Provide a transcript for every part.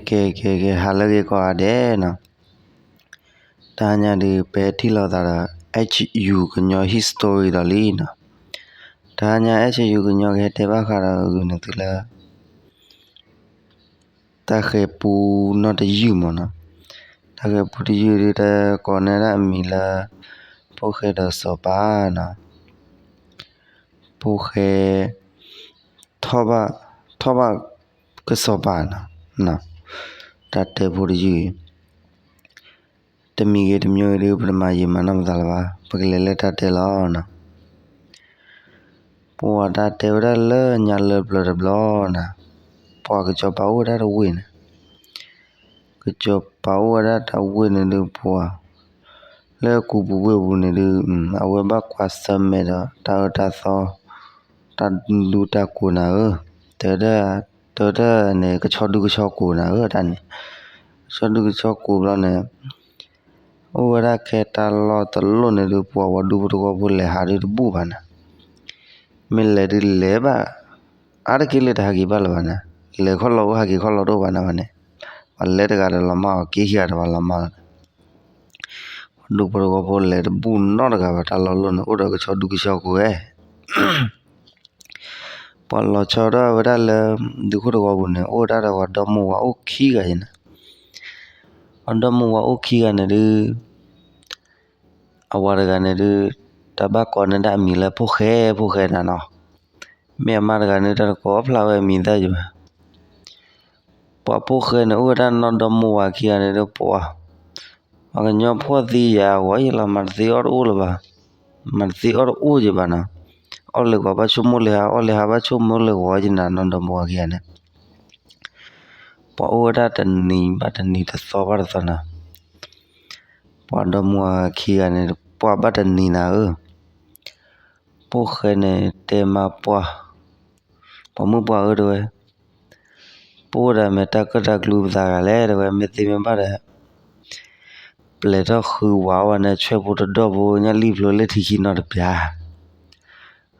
ကဲ ကဲ ကဲ ဟါလၢအဂ့ၤကိးဂၤဒဲးနီၤ. တဟါညါဒုး ပထံၣ်လိာ်သးဒီး H U ကညီ history ဒီးလံနီၤ. တဟါညါ H U ကညီကဟဲတဲဘၣ်ဃးဒီးဂုာ်န့ၢ်သုလၢ တၢ်ဃဲၤပူနီၣ်တယုၢ်မ့ၢ်နီၤ. တၢ်ဃဲၤပူတယုၢ်ဒုး တကိးန့ၢ်ဒၣ်အမံၤလၢ ဖိၣ်ဃဲဒီးစီၤပၤနီၤ. ဖိၣ်ဃဲ ထီၣ်ဘၣ် ထီၣ်ဘၣ်ကစီၤပၤနီၤ. တၢ်တဲဖိတယုၢ်အံၤ တမံၤဂ့ၤတမံၤဂ့ၤဒုး ပတမၤယံာ်မၤနီၢ်ပသးလၢၤဘၣ်, ပကလဲၤလၢတၢ်တဲလီၤနီၤ. ပှၤတၢ်တဲဝဲဒၣ်လၢညါလၢပျၢၤတဘျီနီၤ, ပှၤကစီၤပၤအိၣ်ဝဲဒၣ်တဝ့ၢ်န့ၣ်, ကစီၤပၤအိၣ်ဝဲဒၣ်တဝ့ၢ်န့ၣ်ဒုး ပှၤ လၢကူပူၤဝ့ၢ်ပူၤန့ၣ်ဒုး အဝဲဘၣ်ကွၢ်ဆၢၣ်မဲာ်ဒီးတၢ်အၢတၢ်သီ တၢ်ဒူတၢ်ကိးနၤဧၢ, တၢ် တၢ်န့ၣ် ကဆီဒူကဆီကိးနၤဧၢ တၢ်န့ၣ်, ကဆီဒူကဆီကိးဘျီန့ၣ် အိၣ်ဝဲဒၣ်ခဲတၢ်လီၢ်တလီၢ်န့ၣ်ဒုး ပှၤဝဲဒူဖိတဝီဖိလဲၤဟးဒုးတဘူၣ်ဘၣ်နၤ, မ့ၢ်လဲၤဒုးလဲၤဘၣ် အါတက့ၢ်လၢတဟးက့ၤဘၣ်လၢၤဘၣ်နၤ, လဲၤခီၣ်လီၤအိၣ်ဟးက့ၤခီၣ်လီၤတအိၣ်ဘၣ်နၤဘၣ်န့ၣ်, ပှၤလဲၤတဂၤဒီးလီၤမၢ်အီၤ က့ၤခံဂၤဒီးပှၤလီၤမၢ်လီၤ ဒူဖိတဝီဖိလဲၤတဘူၣ်နီတဂၤဘၣ် တၢ်လီၢ်လီၢ်န့ၣ် အိၣ်ဒီးကဆီဒူကဆီကိးဝဲ ပှၤလီၤဆီဒၣ်ဝဲဒၣ်လၢ ဒူခိၣ်တဝီပူၤန့ၣ် အိၣ်ဝဲဒၣ်ဒီးပှၤဒီမါဝၤအိၣ်ခံဂၤအံၤန့ၣ်, ပှၤဒီမါဝၤအိၣ်ခံဂၤန့ၣ်ဒုး အဝၤတဂၤန့ၣ်ဒုး တၢ်ဘၣ်ကိးန့ၢ်ဒၣ်အမံၤလၢဖိၣ်ဃဲ ဖိၣ်ဃဲနၤနီၤ, မ့ၢ်အမါတဂၤန့ၣ် တၢ်တကိးဖျါဝဲအမံၤသၣ်ယဘၣ် ပှၤဖိၣ်ဃဲန့ၣ် အိၣ်ဝဲဒၣ်နီၢ်ဒီမါဝၤခံဂၤန့ၣ်ဒုး ပှၤ ပှၤကညီဖှီၣ်သံယၤအဂီၢ်ယလီၤ မၤတသ့အီၣ်တအိၣ်လၢၤဘၣ်, မၤတသ့အီၣ်တအိၣ်ယဘၣ်နီၤ, အီၣ်လၢဂီၤဘၣ်ဆိကမိၣ်လၢဟါ အီၣ်လၢဟါဘၣ်ဆိကမိၣ်လၢဂီၤယနၤ နီၢ်ဒီမါဝၤခံဂၤန့ၣ် ပှၤအိၣ်ဝဲဒၣ်တနံၤဘၣ်တနံၤ တသီဘၣ်တသီနၤ, ပှၤဒီမါဝၤခံဂၤန့ၣ် ပှၤဘၣ်တနံၤနၤဧၢ, ဖိၣ်ဃဲန့ၣ် တဲမါပှၢ်, ပှၤမုၣ်ပှၢ်ဧၢ တဲဝဲ, ပအိၣ်ဒၣ်မ့ၢ်တၢ်ကၢၣ်တၢ်ကျူပသးဂၤလဲၣ် တဲဝဲ, မ့ၢ်သ့မ့ၢ်ဘၣ်ဒီး ပျဲၢ်ထီၣ်ဃုဝၤအိၣ်ဝဲန့ၣ် ဆွဲၣ်ဖိတဒီၣ်ဖိ ညၣ်လံၣ်ဖျိလၢထံခံနီတပျၢ်,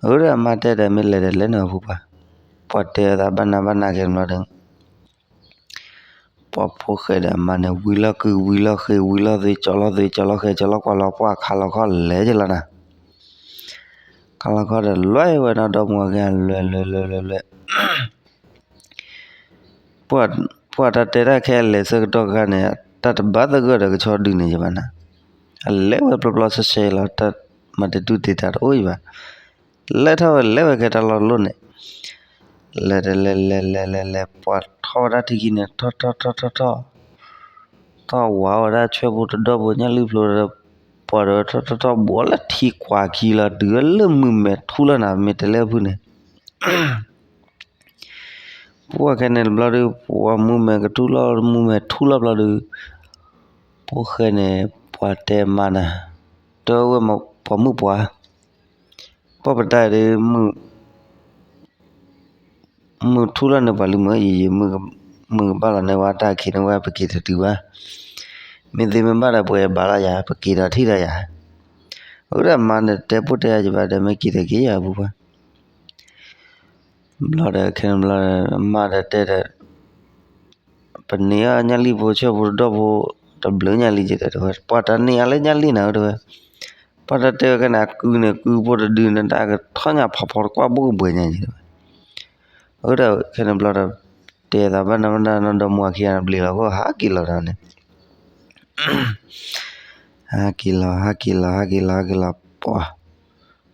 အၢ ဒီးအမါတဲဒီး မ့ၢ်လဲၤဒီးလဲၤန့ၣ် ဖိပှၢ်, ပှၤတဲအသးဘၣ်နးဘၣ်နးကဲဘျီဒီး ပှၤဖိၣ်ဃဲဒီးအမါန့ၣ် ဝံၤလီၢ်ကု ဝံၤလီၢ်ဃ့ ဝံၤလီၢ်သ့ ကၠီလီၢ်သ့ ကၠီလီၢ်ဃဲ ကၠီလီၢ်ကွၢ်လီၤ ပှၢ်ခါလီၤခီၣ်လဲၤကလီၤနၤ, ခါလီၤခီၣ်ဒီး လွဲဝဲနီၢ်ဒီမါဝၤခံဂၤ လွဲ လွဲ လွဲ လွဲ ပှၤတၢ်တဲတၢ်ခဲအလဲၤဆၢကတီၢ်ခါန့ၣ် တၢ်တဘၣ်သဂၢၢ်ဒီးကဆီဒုန့ၣ်ယဘၣ်နၤ, အလဲၤဝဲပျီပျီဆှဲဆှဲလီၤ, တၢ်မၤတတူၢ်တ့ၢ်တၢ်တအိၣ်ယဘၣ်, လဲၤထီၣ်ဝဲလဲၤဝဲခဲတၢ်လီၢ်တလီၢ်န့ၣ်, လဲၤတလဲၤလဲၤလဲၤလဲၤလဲၤ ပှၤထီၣ်ဝဲဒၣ်ထံခံန့ၣ် ထီၣ်ထီၣ်ထီၣ်ထီၣ်ထီၣ် ထီၣ်ဝၤဝဲဒၣ်ဆွဲၣ်ဖိတဒီၣ်ဖိ ညၣ်လံၣ်ဖျိဒီး ပှၤဒီးထီၣ်ထီၣ်ထီၣ် ဘှီလၢထံကွၢ်ခံလီၤ တုၤလၢမုၢ်မဲာ်ထူလီၤနၤ မ့ၢ်တဲလၢအဖုၣ်န့ၣ် ပှၤခဲန့ၣ်တဘျီဒီး ပှၤမုၢ်မဲာ်ကထူလီၤ မုၢ်မဲာ်ထူလီၤဘျီဒီး ဖိၣ်ဃဲန့ၣ် ပှၤတဲမါနၤ, တဲဝဲ ပှၤမုၣ်ပှၢ်, ပှၤပတၢ်ဒီး မုၢ်ထူလီၤန့ၣ် ပှၤလံမုၢ်ယံၤယံၤ မုၢ်ကဘၣ်လီၤန့ၢ်ဝဲတၢ်ခံန့ၣ်ဝဲ ပက့ၤတတုၤဘၣ်, မ့ၢ်သ့မ့ၢ်ဘၣ်ဒီး ပှၤဘၣ်လီၤယၤ ပက့ၤဒီးထံၣ်ဒီးယၤ, အဝဲဒၣ်မါန့ၣ် တဲပိၢ်တဲယၤယဘၣ်ဒီး မ့ၢ်က့ၤဒီးက့ၤယၤပူၤပှၤ ဘျီဒီး ခဲန့ၣ်ဘျီဒီး မါဒီးတဲဒီး ပန့ၢ်အီၤညၣ်လံၣ်ဖိ ဆွဲၣ်ဖိတဒီၣ်ဖိ တဘျုးညၣ်လံၣ်က့ၤဒီး တဲဝဲ ပှၤတန့ၢ်အီၤလၢညၣ်လံၣ်နၤဧၢ တဲဝဲ, ပှၤတတဲဝဲခဲန့ၣ် အကုန့ၣ် ကုဖိတဒုန့ၣ် တၢ်ကထီၣ်ညါဖးဖီတကွၢ်ဘိၣ်ကဘှဲၤညါက့ၤ တဲဝဲ, အဝဲဒၣ်ခဲန့ၣ်ဘျီဒီး တဲသးဘၣ်နးဘၣ်နး နီၢ်ဒီမါဝၤခံဂၤန့ၣ် ဘျ့လီၤအဃိ ဟးက့ၤလီၤဒီးန့ၣ် ဟးက့ၤလီၤ ဟးက့ၤလီၤ ဟးက့ၤလီၤ ဟးက့ၤလီၤ ပှၤ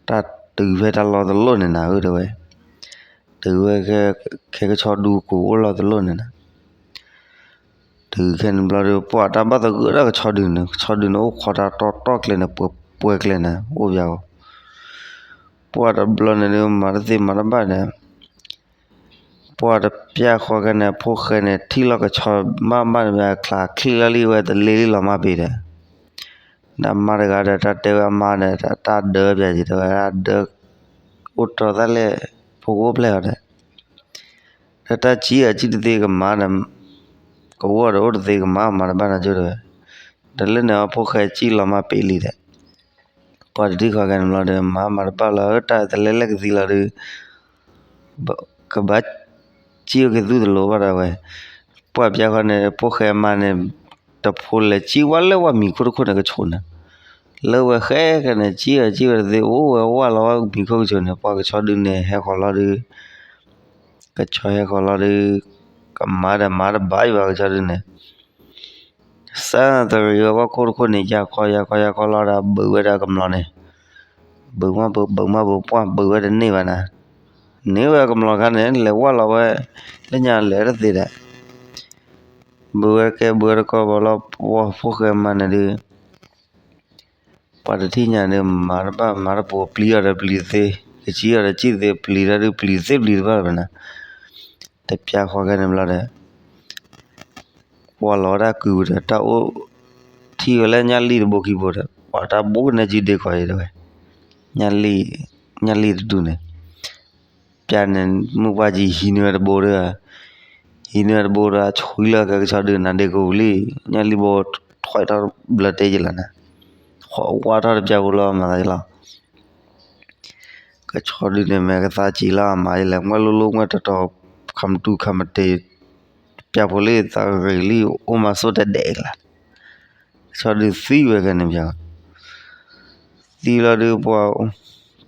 တၢ်တုၤဖဲတၢ်လီၢ်တလီၢ်န့ၣ်နၤဧၢ တဲဝဲ, တုၤဝဲ ခဲကဆီဒုကိးအိၣ်လီၢ်တလီၢ်န့ၣ်နၤ, တုၤခဲန့ၣ်ဘျီဒီး ပှၤတၢ်ဘၣ်သဂၢၢ်ဒၣ်ကဆီဒုန့ၣ် ကဆီဒုန့ၣ် အိၣ်ခိးတၢ်တီတီကျဲန့ၣ် ပှဲၤပှဲၤကျဲန့ၣ် အိၣ်ပၠးအီၤ, ပှၤတဘျီန့ၣ်ဒီး မၤတသ့မၤတဘၣ်န့ၣ် ပှၤတပျၢ်ဃီခဲန့ၣ် ဖိၣ်ဃဲန့ၣ် ထံၣ်လီၤကဆီဘၣ်ဘၣ်န့ၣ် ချးချံလီၤလံဝဲ တလ့လံလီၤမၢ်ပ့ၤဒီး, ဒီးမါတဂၤဒီး တၢ်တဲဝဲအမါဒီး တၢ်ဒၢပၠးက့ၤ တဲဝဲဒၣ်ဒၢ အိၣ်တြီၤသၣ်လဲၣ် ဖိကအိၣ်ဖျဲၣ်အီၤဒီး, ဒီးတၢ်စံၣ်အစံၣ်တသ့ကမၤဒီး ကဝီၤဒီးအိၣ်တသ့ကမၤ မၤတဘၣ်နီတကၠိတဲဝဲ, ဒီးလၢန့ၣ်အဖိၣ်ဃဲစံၣ်လီၤမၢ်ပ့ၤလံဒီး, ပှၤတထံၣ်ဃီခဲန့ၣ်ဘျီဒီး မၤမၤတဘၣ်လီၤ တၢ်တလဲလဲၣ်ကသံလီၤဒီး ကဘၣ်စံၣ်အိၣ်က့ၤသူၣ်တလိၤဘၣ်ဒီးဝဲ, ပှၢ်ပျါဃီန့ၣ် ဖိၣ်ဃဲမါန့ၣ် တဖိလဲၤစံၣ်ဝဲလၢဝဲမံၤခိၣ်တခိၣ်န့ၣ်ကဆိးန့ၣ်, လၢဝဲဃဲကန့ၣ် စံၣ်အီၤစံၣ်ဝဲတသ့ အိၣ်ဝဲဝဲလီၤဝဲမံၤခိၣ်ကဆိးန့ၣ် ပှၤကဆီဒုန့ၣ် ဟဲဃီၤလီၤဒုး, ကဆီဟဲဃီၤလီၤဒုး, ကမၤဒီးမၤတဘၣ်ယဘၣ်ကဆီဒုန့ၣ် စၢ်တရံးဝဲဝဲခိၣ်တခိၣ်န့ၣ် ယၤခီယၤခီယၤခီလီၤဒီး ဘုးဝဲဒၣ်ကမျီၤန့ၣ်, ဘုးမးဘုး ဘုးမးဘုး ပှၢ်ဘုးဝဲတန့ၢ်ဘၣ်နၤ, န့ၢ်ဝဲကမျီၤခါန့ၣ် လဲၤဝဲလီၤဝဲ, လၢညါလဲၤတသ့ဒီး, ဘုးဝဲကဲဘုးဝဲတကီဘၣ်လီၤ ပှၢ်ဖိၣ်ဃဲမါန့ၣ်ဒုး ပှၤတထံၣ်ညါန့ၣ် မၤတဘၣ်မၤတပိၤ ပျံၤအီၤဒီးပျံၤသ့, ကစံၣ်အီၤဒီးစံၣ်သ့ ပျံၤတၢ်ဒုးပျံၤသ့ပျံၤတဘၣ်ဘၣ်နၤ, တပျါဃီခဲန့ၣ်ဘျီဒီး ကွၢ်လီၤဝဲဒၣ်ကုၤပူၤဒီး တၢ်အိၣ် ထံၣ်ဝဲလၢညၣ်လံၣ်တဘိခံဘိဒီး ပှၤတၢ်ဘိကနဲကံဒ့ကီးအံၤတဲဝဲ, ညၣ်လံၣ်, ညၣ်လံၣ်တဒူၣ်န့ၣ် ပျါန့ၣ် မုၢ်ပှၢ်ကံဟံးန့ၢ်ဝဲတဘိဒီး, ဟံးန့ၢ်ဝဲတဘိဒီး အဆှံလၢကဲကဆီဒုးနၤဒ့ကိပူၤလံ, ညၣ်လံၣ်ဘိထွဲးထီၣ်ဘျၢတဲယလီၤနၤ, ဃီဝါထီၣ်တပျါဖိလီၤမၤသးယလီၤ ကဆီဒုန့ၣ်မ့ၢ်ကသးစံးလီၤအမၤယလဲၣ် မွဲလိၤလိၤမွဲတီၤတီၤ ခးမတူၢ်ခးမတ့ၤ, ပျါဖိလံသးဂ့ၤလံ အိၣ်မၤစိတဒဲးကလါ, ကဆီဒုသံဝဲကန့ၣ်ပျါ, သံလီၤဒုးပှၤ,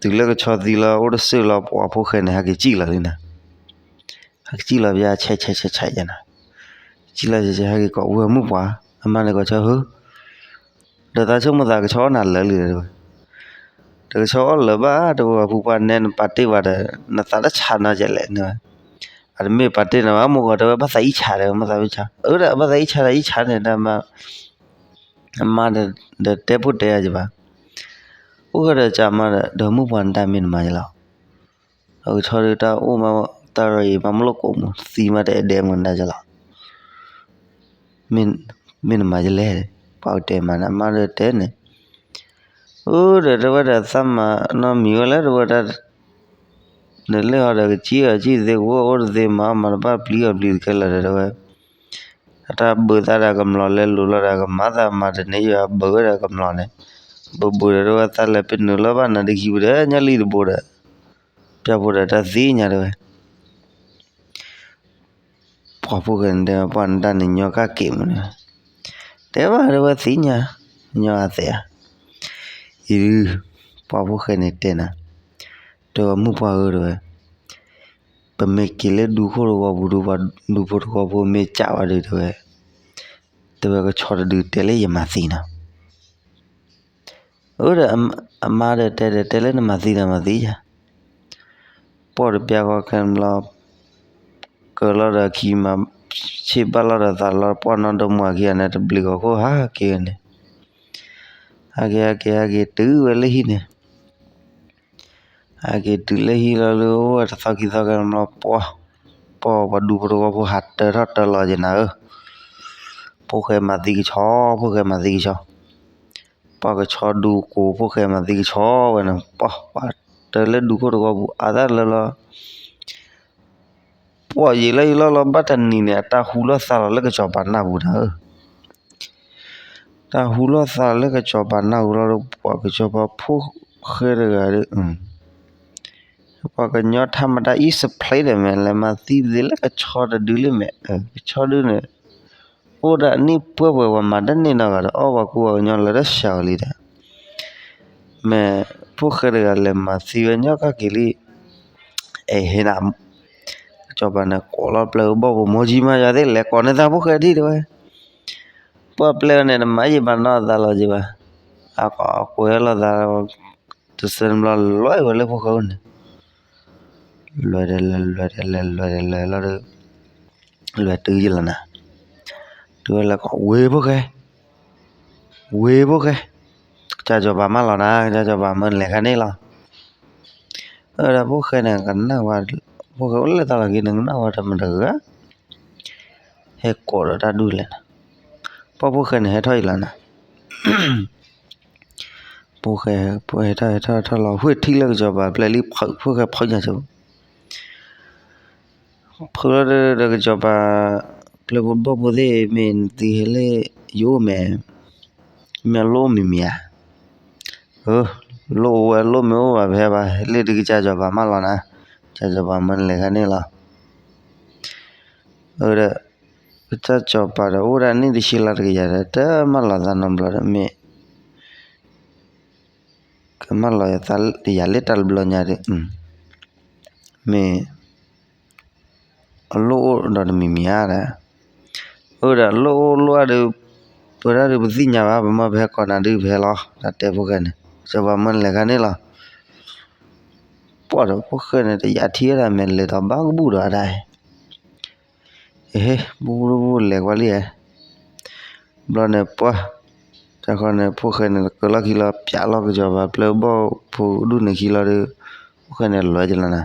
တုၤလၢကဆီသံလီၤ အိၣ်တစၢၢ်လီၤ ပှၤဖိၣ်ဃဲန့ၣ် ဟဲက့ၤစံၣ်လီၤလံနၤ ဟဲက့ၤစံၣ်လီၤပျါ ဆဲးဆဲးဆဲးဆဲးယဲနၤ, စံၣ်လီၤဆဲးဆဲးဟဲက့ၤကိးဝဲမုၢ်ပှၢ်, အမါန့ၣ်ကိးဆီဧၢ, ဒီးသးဆိကမိၣ်သးကဆီအီၣ်နၤလၢာ်လံတဲဝဲ, တကဆီအီၣ်လၢာ်ဘၣ် တဝဲပှၤဖုပှၢ်နဲနပာ်တ့ၢ်ဘၣ်ဒီး နသးတဆးနီကဲလဲၣ်န့ၣ်, အတမ့ၢ်ပာ်တ့ၢ်နၤဘၣ် မိၢ်ကီးတဲဝဲဘၣ်သးအံၣ်ဆါဒီး မ့ၢ်သးဘၣ်ဆါ, အၢဒီးဘၣ်သးအံၣ်ဆါဒီးအံၣ်ဆါန့ၣ် အမါဒီးတဲပိၢ်တဲအါယဘၣ်, အိၣ်ဃဲဒီးကမါဒီး ဒီးမုၢ်ပှၢ်နတၢ်မ့ၢ်နမါယလီၤ အကဆီဒုးတၢ်အိၣ်မး တၢ်ရၤအံၤမးမ့ၢ်လိာ်ကိးမူ သံမးတအဲၣ်ဒဲးမုၢ်နၤကလီၤ, မ့ၢ်နမၤယလဲၣ်, ပှၤကတဲမးန့ၣ် အမါဒီးတဲန့ၣ်, အိၣ်ဒီးတဲဝဲဒီးသးမၤနီတမံၤဝဲလၢတဲဝဲဒၣ်, နလဲၤဟီဒီးကစံၣ်အီၤစံၣ်သ့ ကအိၣ်အိၣ်တသ့ မၤအီၣ်မၤတဘၣ်ပျံၤအီၤပျံၤတကဲလၢာ်ဒီးတဲဝဲ အတၢ်ဘုးသးဒီးကမျီၤလဲၤလိၤလီၤဒီး ကမၤသးမၤတန့ၢ်ယၤဘုးဝဲဒီးကမျီၤန့ၣ်, ဘုးဘုးဒီးတဲဝဲသးလဲၤပနုာ်လီၤဘၣ်နၤဒ်ခံပူၤဒီး ညၣ်လံၣ်တဘိဒီး, ပျၢ်ဖိဒီးတၢ်သ့ၣ်ညါတဲဝဲ, ပှၤဖိၣ်ဃဲန့ၣ်တဲ ပှၢ်နတၢ်န့ၣ်ညီကၣ်က့ၤမးန့ၣ်, တဲဘၣ်တဲဝဲသ့ၣ်ညါ, ညီအသဲးဧါ, အံၤဒုး, ပှၤဖိၣ်ဃဲန့ၣ်တဲနၤ, တဲဝဲမုၢ်ပှၢ်ဧၢတဲဝဲ ပမ့ၢ်က့ၤလၢဒူခိၣ်တဝီပူၤဒီး ပှၤဒူဖိတဝီဖိမ့ၢ်ကးဝဲဒုးတဲဝဲ, တဲဝဲကဆီတဒုတဲလၢယမၤသံနီၤ, အၢဒီး အမါဒီးတဲဒီးတဲလၢနမၤသံဒီးမၤသံယၤ, ပှၢ်တပျၢ်ဃီခဲန့ၣ်ဘျီ, ကၢၤလီၤဒီးခံမး, ဆ့ၣ်ဘၣ်လီၤဒီးသးလီၤ ပှၢ်နီၢ်ဒီမါခံဂၤန့ၣ် တဘျုးဂီၤခိၣ်ဟးက့ၤန့ၣ်, ဟးက့ၤဟးက့ၤဟးက့ၤတုၤဝဲလၢဟံၣ်န့ၣ် ဟဲက့ၤတုၤလၢဟံၣ်လီၤလၢအိၣ်ဝဲတသီခံသီကဲန့ၣ်ဘျီ ပှၢ်, ပှၢ်ပှၤဒူဖိတဝီဖိဟးတၢထီၣ်တၢလီၤက့ၤနၤဧၢ, ဖိၣ်ဃဲမၤသံကဆီ, ဖိၣ်ဃဲမၤသံကဆီ, ပှၢ်ကဆီဒူကိးဖိၣ်ဃဲမၤသံကဆီဝဲန့ၣ် ပှၢ်ပှၤတၢလၢဒူခိၣ်တဝီပူၤအါတၢ်လၢလီၤ ပှၢ်ယံာ်လီၤယံာ်လီၤလီၤ ဘၣ်တနံၤန့ၣ် အတၢ်ဟူလိာ်သးလီၤလၢကစီၤပၤနၢ်ပူၤနၤဧၢ, တၢ်ဟူလိာ်သးလၢကစီၤပၤနၢ်ပူၤလီၤဒီး ပှၤကစီၤပၤဖိၣ်ဃဲတဂၤဒီး, ပှၤကညီထါမတၤအံၣ်စဖျ့ဒီးမ့ၢ် လဲၤမၤသံပသ့လၢကဆီတဒုလံမ့ၢ်, ကဆီဒုန့ၣ် အိၣ်ဒၣ်နံၣ်ပှဲၤပှဲၤ ပှၤမၤတန့ၢ်နီတဂၤဒီး အီၣ်ပှၤကူပှၤကညီလၢတၢ်ဆါဝဲလံဒီး မ့ၢ်ဖိၣ်ဃဲတဂၤလဲၤမၤသံဝဲညီကၣ်က့ၤလံ, အဲၣ်ဟ့နၤ, ကစီၤပၤန့ၣ် ကိးလီၤပျဲၢ်ကဘီၣ်ဖိ မိၢ်ကၠံမါယွၤသ့ၣ် လဲၤကိးန့ၢ်သးဖိၣ်ဃဲထံၣ်တဲဝဲ, ပှၢ်ပျဲၢ်န့ၣ် တမၤယံာ်မၤနီၢ်သးလီၤက့ၤဘၣ်, အကိးကွဲးလီၤသး တစဲးတဘျီ လဲၤဝဲလၢဖိၣ်ဃဲအိၣ်န့ၣ် လဲၤဒီးလဲၤ လဲၤဒီးလဲၤ လဲၤဒီးလဲၤလီၤဒီး လဲၤတုၤယလီၤနၤ, တုၤဝဲလၢကီး ဝ့ၢ်ဖိၣ်ဃဲ, ဝ့ၢ်ဖိၣ်ဃဲ, ကစၢ်စီၤပၤမၢလီၤနၤ, ကစၢ်စီၤပၤမၢနလဲၤခါန့ၣ်လီၤ. အၢ ဒီးဖိၣ်ဃဲန့ၣ် ကနၣ်ဝဲ, ဖိၣ်ဃဲအိၣ်လၢသးလီၢ်ခံန့ၣ် ကနၣ်ဝဲတမုာ်တဂၤ, ဟဲကိးဒီးတၢ်ဒုးလဲၣ်နၤ, ပှၢ်ဖိၣ်ဃဲန့ၣ် ဟဲထီၣ်ယလီၤနၤ ဖိၣ်ဃဲ ဖိၣ်ဟဲထီၣ် ဟဲထီၣ်ထီၣ်လီၤ ဝ့ၢ်ထံၣ်လၢကစီၤပၤပျဲၢ်လံ ဖုးဖိၣ်ဃဲဖုးညါဆိ ဖုးလီၤဒီးကစီၤပၤ ပျဲၢ်ဖိတဘီၣ်ဖိသ့ၣ် မ့ၢ်နသုဟဲလၢယအိၣ်မဲာ် မ့ၢ်လိၣ်မံၤမံၤဧါ, လိၣ်အိၣ်ဝဲလိၣ်မ့ၢ်အိၣ်ဘၣ်ဖဲဘၣ် ဟဲလၢဒုးကစၢ်စီၤပၤမၢလီၤနၤ, ကစၢ်စီၤပၤမၢနလဲၤခါန့ၣ်လီၤ. အၢ ဒီး ကစၢ်စီၤပၤဒီးအိၣ်ဒၣ်န့ၢ်တဆံလါတကယၤဒီး တမၢလီၤသးနီတဘျီဒီး မ့ၢ် ကမၢလီၤယၤလၢတၢ်တဘျီညါဒီး မ့ၢ် အလိၣ်အိၣ်ဒီးတမံၤမံၤဧါဒီး အၢဒီး အလိၣ်အိၣ်လိၣ်ဧါဒီး ပဝဲဒၣ်ဒီးပသ့ၣ်ညါဘၣ် ပမၢပဟဲကိးနၤဒုးပဟဲလီၤ တၢ်တဲဖိၣ်ဃဲန့ၣ် စီၤပၤမၢလဲၤခါန့ၣ်လီၤ. ပှၢ်ဒီးဖိၣ်ဃဲန့ၣ် တယာ်ထံဝဲဒၣ် မဲာ်လဲၤဒီးဘၣ်ကဘူၣ်ဒီးဒၣ် အဟ့ ဘူၣ်ဘူၣ်ဘူၣ်လဲၤကွၢ်လံဧါ ဘျီန့ၣ်ပှၢ် တၢ်ဃီန့ၣ် ဖိၣ်ဃဲန့ၣ် ကၢလီၢ်ခံလီၤ ပၠးလီၤကစီၤပၤ ပျဲဘီၣ်ဖိဒူၣ်န့ၣ်ခံလီၤဒီး ဖိၣ်ဃဲန့ၣ်လွဲကလီၤနၤ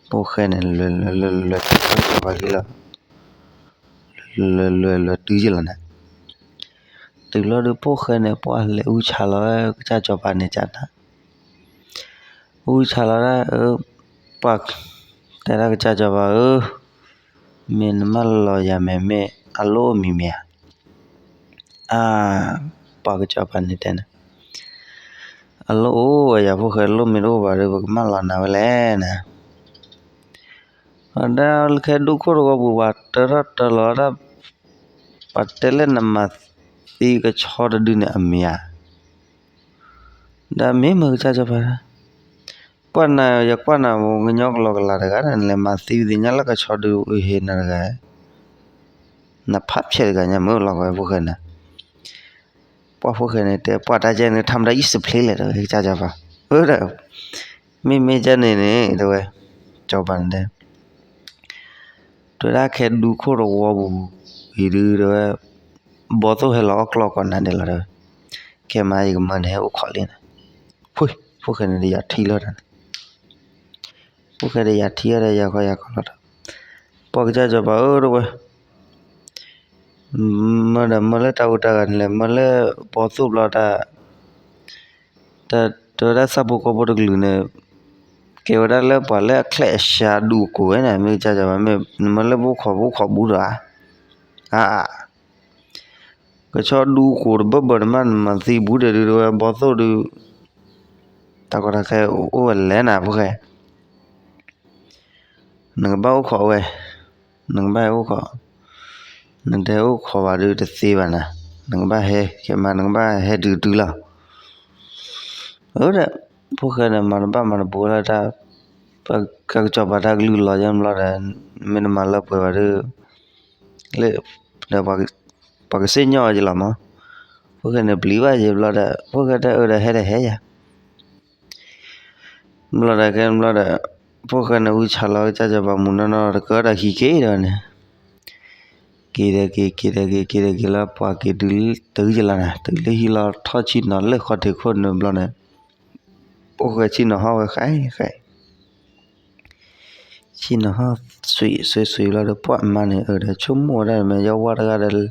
ဖိၣ်ဃဲန့ၣ် လွဲလွဲလွဲလွဲ ကစီၤပၤခံလီၤ လွဲလွဲလွဲတုၤကလီၤနၤ တုၤလီၤဒီးဖိၣ်ဃဲန့ၣ် ပှၢ်လဲၤအူဆါလီၤ ကစၢ်စီၤပၤန့ၣ်ကနၤ အူဆါလီၤဒၣ် ပှၢ် တဲဒၣ်ကစၢ်စီၤပၤဧၢ မ့ၢ်နမၢလီၤယၤမဲာ်မ့ၢ်အလိၣ်အိၣ်မံၤမံၤဧါ အါ ပှၢ်ကစီၤပၤန့ၣ်တဲန့ၣ် အလိၣ်အိၣ်ဝဲယၤဖိၣ်ဃဲ လိၣ်မ့ၢ်တအိၣ်ဘၣ်ဒီး ပကမၢလီၤနၤဝဲလဲၣ်နၤ အဒၣ်လၢခဲဒူခိၣ်တဝီပူၤ ပှၤတၢထီၣ်တၢလီၤဒၣ် ပှၤတဲလၢနမၤသံကဆီတဒုန့ၣ်အမံၤဧါ ဒီးမ့ၢ်မ့ၢ်ကစၢ်စီၤပၤ ကွၢ်နၤ ယကွၢ်နၤ ကညီကလီကလီတဂၤဒီး နလဲၤမၤသံဝံၤသ့ၣ်ညါလၢကဆီဒုဟ့ၣ်နၤတဂၤ နဖးဖျဲးတဂၤညါမ့ၢ်လီၤကဝဲဖိၣ်ဃဲန့ၣ် ပှၢ်ဖိၣ်ဃဲန့ၣ်တဲ ပှၢ်တၢ်ကဲန့ၣ် ထါမတၤအံၣ်စဖျ့လဲၣ် တဲဝဲကစၢ်စီၤပၤ အၢဒီး မ့မ့ၢ်ကဲန့ၣ်န့ၣ် တဲဝဲ စီၤပၤန့ၣ်တဲ တဲဝဲဒၣ်ခဲဒူခိၣ်တဝီပူၤအံၤဒုး တဲဝဲ ဘီသိၣ်ဟဲလီၤအီၣ်ကျီၢ်ကိးနၤဒဲးလီၤ တဲဝဲ ခဲမးယကမၢနဟဲအိၣ်ခိးလံန့ၣ် ဖုၣ် ဖိၣ်ဃဲန့ၣ်ဒီးယၤထံလီၤဒီး ဖိၣ်ဃဲဒီးယၤထံအီၤဒီးယၤခီယၤခီလီၤဒီး ပှၢ်ကစၢ်စီၤပၤဧၢ တဲဝဲ မၢဒီးမၢလၢတၢ်အိၣ်တၢ်ဂၤန့ၣ်လဲၣ် မၢလၢဘီသိၣ်ဘျီတၢ် တဲဝဲဒၣ်ဆၣ်ဖိကီၢ်ဖိတကလုာ်န့ၣ် ကဲဝဲဒၣ်လၢပှၤလၢအချဲးအဆှါဒူကိးဝဲန့ၣ် မ့ၢ်ကစၢ်စီၤပၤ မ့ၢ်နမၢလၢဘိခိးဘိခိးဘူးဒီးဧါ အါ ကဆီဒူကိးတဘၢၣ်ဘၢၣ်တမး နမၤသံဘူးဒီးဒုး တဲဝဲဘီသိၣ်ဒုး တၢ်ကီတၢ်ခဲအိၣ်ဝဲလဲၣ်နၤဖိၣ်ဃဲ နကဘၣ်အိၣ်ခိးဝဲ နကဘၣ်ဟဲအိၣ်ခိး နတဟဲအိၣ်ခိးဘၣ်ဒုးတသ့ဘၣ်နၤ နကဘၣ်ဟဲ ခဲမးနကဘၣ်ဟဲတုၤတုၤလီၤ အၢဒီး ဖိၣ်ဃဲန့ၣ် မၤတဘၣ်မၤတဘူးလၢတၢ် ကစီၤပၤတၢ်ကလုၢ်လီၤယဲၢ်ဘျီဒီး မ့ၢ်တမၤလၢပှဲၤဘၣ်ဒုး လၢ ဒီး ပှၤကစံၣ်ညီၣ်အီၤယလီၤမး ဖိၣ်ဃဲန့ၣ်ပျံၤဘၣ်ယဲၢ်ဘျီဒီး ဖိၣ်ဃဲတဲအၢဒီးဟဲဒီးဟဲယၤ ဘျီဒီးခဲဘျီဒီး ဖိၣ်ဃဲန့ၣ်ဝံဆါလီၤကစၢ်စီၤပၤမူးနီၢ်နီၢ် တကၢဒီးခံက့ၤဒီးန့ၣ် က့ၤဒီးက့ၤ က့ၤဒီးက့ၤ က့ၤဒီးက့ၤလၢပှၤက့ၤတုၤတုၤယလီၤနၤ တုၤလၢဟံၣ်လီၤထီၣ်ဆံၣ်နီၤလၢဃီထံးခိၣ်န့ၣ်ဘျီန့ၣ် ဖိၣ်ဃဲဆံၣ်နီၤဟီၣ်ဝဲဃဲဃဲ ဆံၣ်နီၤဟီၣ် စွံးစွံးစွံးလီၤဒီး ပှၢ်မါန့ၣ်အၢဒီးဆိကမိၣ်ဝဲဒၣ်မ့ၢ်ယဝဲတဂၤဒီး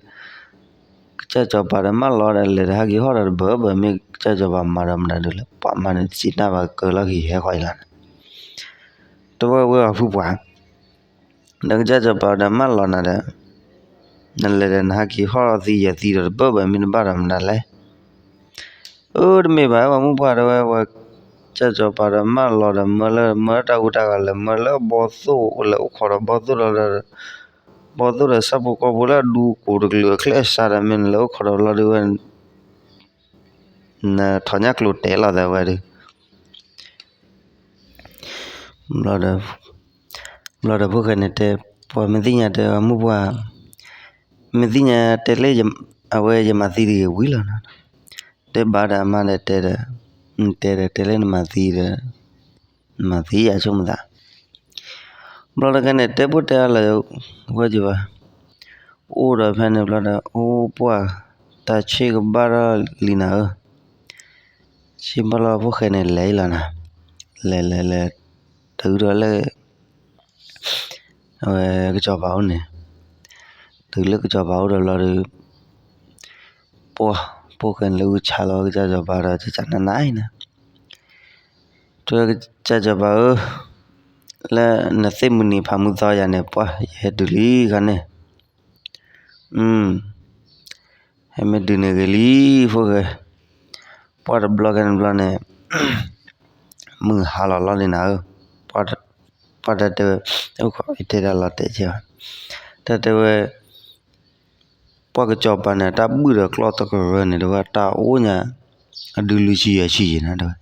ကစၢ်စီၤပၤဒီးမၢလီၤဒီး လဲၤတဟးက့ၤဟီၣ်ဒီးတဘၢဘၢ မ့ၢ်ကစၢ်စီၤပၤမၤဒီးမတၤဒုးလဲၣ် ပှၢ်မါန့ၣ်စံးတၢ်ဘၣ်ကၢလီၤက့ၤဟဲဃီအံၤလီၤန့ၣ် တဝဲဝဲအဖုပှၤ ဒီးကစၢ်စီၤပၤဒီးမၢလီၤနၤဒီး နလဲၤဒီးနဟးက့ၤဟီၣ်သံယဲၢ်သံဒီးတဘၢဘၢ မ့ၢ်တဘၣ်ဒီးမတၤလဲၣ် အၢ တမ့ၢ်ဘၣ် ပှၤမုၣ်ပှၢ်တဲဝဲ ပှၤကစၢ်စီၤပၤဒီးမၢလီၤဒီး မၢလၢမၢတၢ်ဟူးတၢ်ဂဲၤလဲၣ် မၢလၢဘီသိၣ်လဲၣ် အိၣ်ခိးဒီးဘီသိၣ်ဒီး ဘီသိၣ်ဒီးဆၣ်ဖိကီၢ်ဖိလၢအဒူကိးတကလုာ်အချဲးအစးဒီး မ့ၢ်နလဲၤအိၣ်ခိးဒီးဘျီဒုးဝဲ နထီၣ်ညၣ်ကျိၤတဲလီၤသးဝဲဒုး ဘျီဒီး ဘျီဒီးဖိၣ်ဃဲန့ၣ်တဲ ပှၤမ့ၢ်သ့ၣ်ညါတဲ မုၣ်ပှၢ် မ့ၢ်သ့ၣ်ညါတဲလၢ အဝဲယမၤသံတဂ့ၤဝံၤလီၤနီၤ တဲဘၣ်ဒီးအမါဒီးတဲဒီး တဲဒီး တဲလၢနမၤသံဒီး နမၤသံယဆိကမိၣ်သး ဘျီတခါန့ၣ် တဲဘိၣ်တဲအါလၢ ဝဲကဘၣ် အိၣ်ဒီးဖဲန့ၣ်ဘျီဒီး အိၣ်ပှၢ် တၢ်ဆ့ကဘၣ်ထီၣ်လံနၤဧၢ ဆ့ဘၣ်လီၤဖိၣ်ဃဲန့ၣ်လဲၤအံၤလီၤနၤ လဲၤလဲၤလဲၤ တုၤဒီးလၢ အဝဲကစီၤပၤအိၣ်န့ၣ် တုၤလၢကစီၤပၤအိၣ်ဒီးဘျီဒီး ပှၢ် ဖိၣ်ဃဲန့ၣ်လၢအူဆါလီၤကစၢ်စီၤပၤဒီး ကစၢ်နးနးအံၤနၤ တဲကစၢ်စီၤပၤဧၢ လၢနသ့ၣ်မုၢ်နံၤဖးမုၢ်သီယၤန့ၣ် ပှၢ်ယဟဲတုၤလံခါန့ၣ် ဟဲမ့ၢ်တုၤန့ၣ်ဂ့ၤလံ ဖိၣ်ဃဲ ပှၢ်တဘျီကဲန့ၣ်ဘျီန့ၣ် မုၢ်ဟါလီၤလီၤလံနၤဧၢ ပှၢ် ပှၤတၢ်တဲဝဲ, အိၣ်ခိး ယတဲတၢ်လီၤတဲာ်ကဲဘၣ်, တၢ်တဲဝဲ, ပှၤကစီၤပၤန့ၣ် တၢ်ဘုၣ်ဒီးကျီၢ်တကရၢန့ၣ် တဲဝဲတၢ်အိၣ်ညါ, အဒုလွံၢ်ဆံယဲၢ်ဆံယဲၢ်နၤ တဲဝဲ,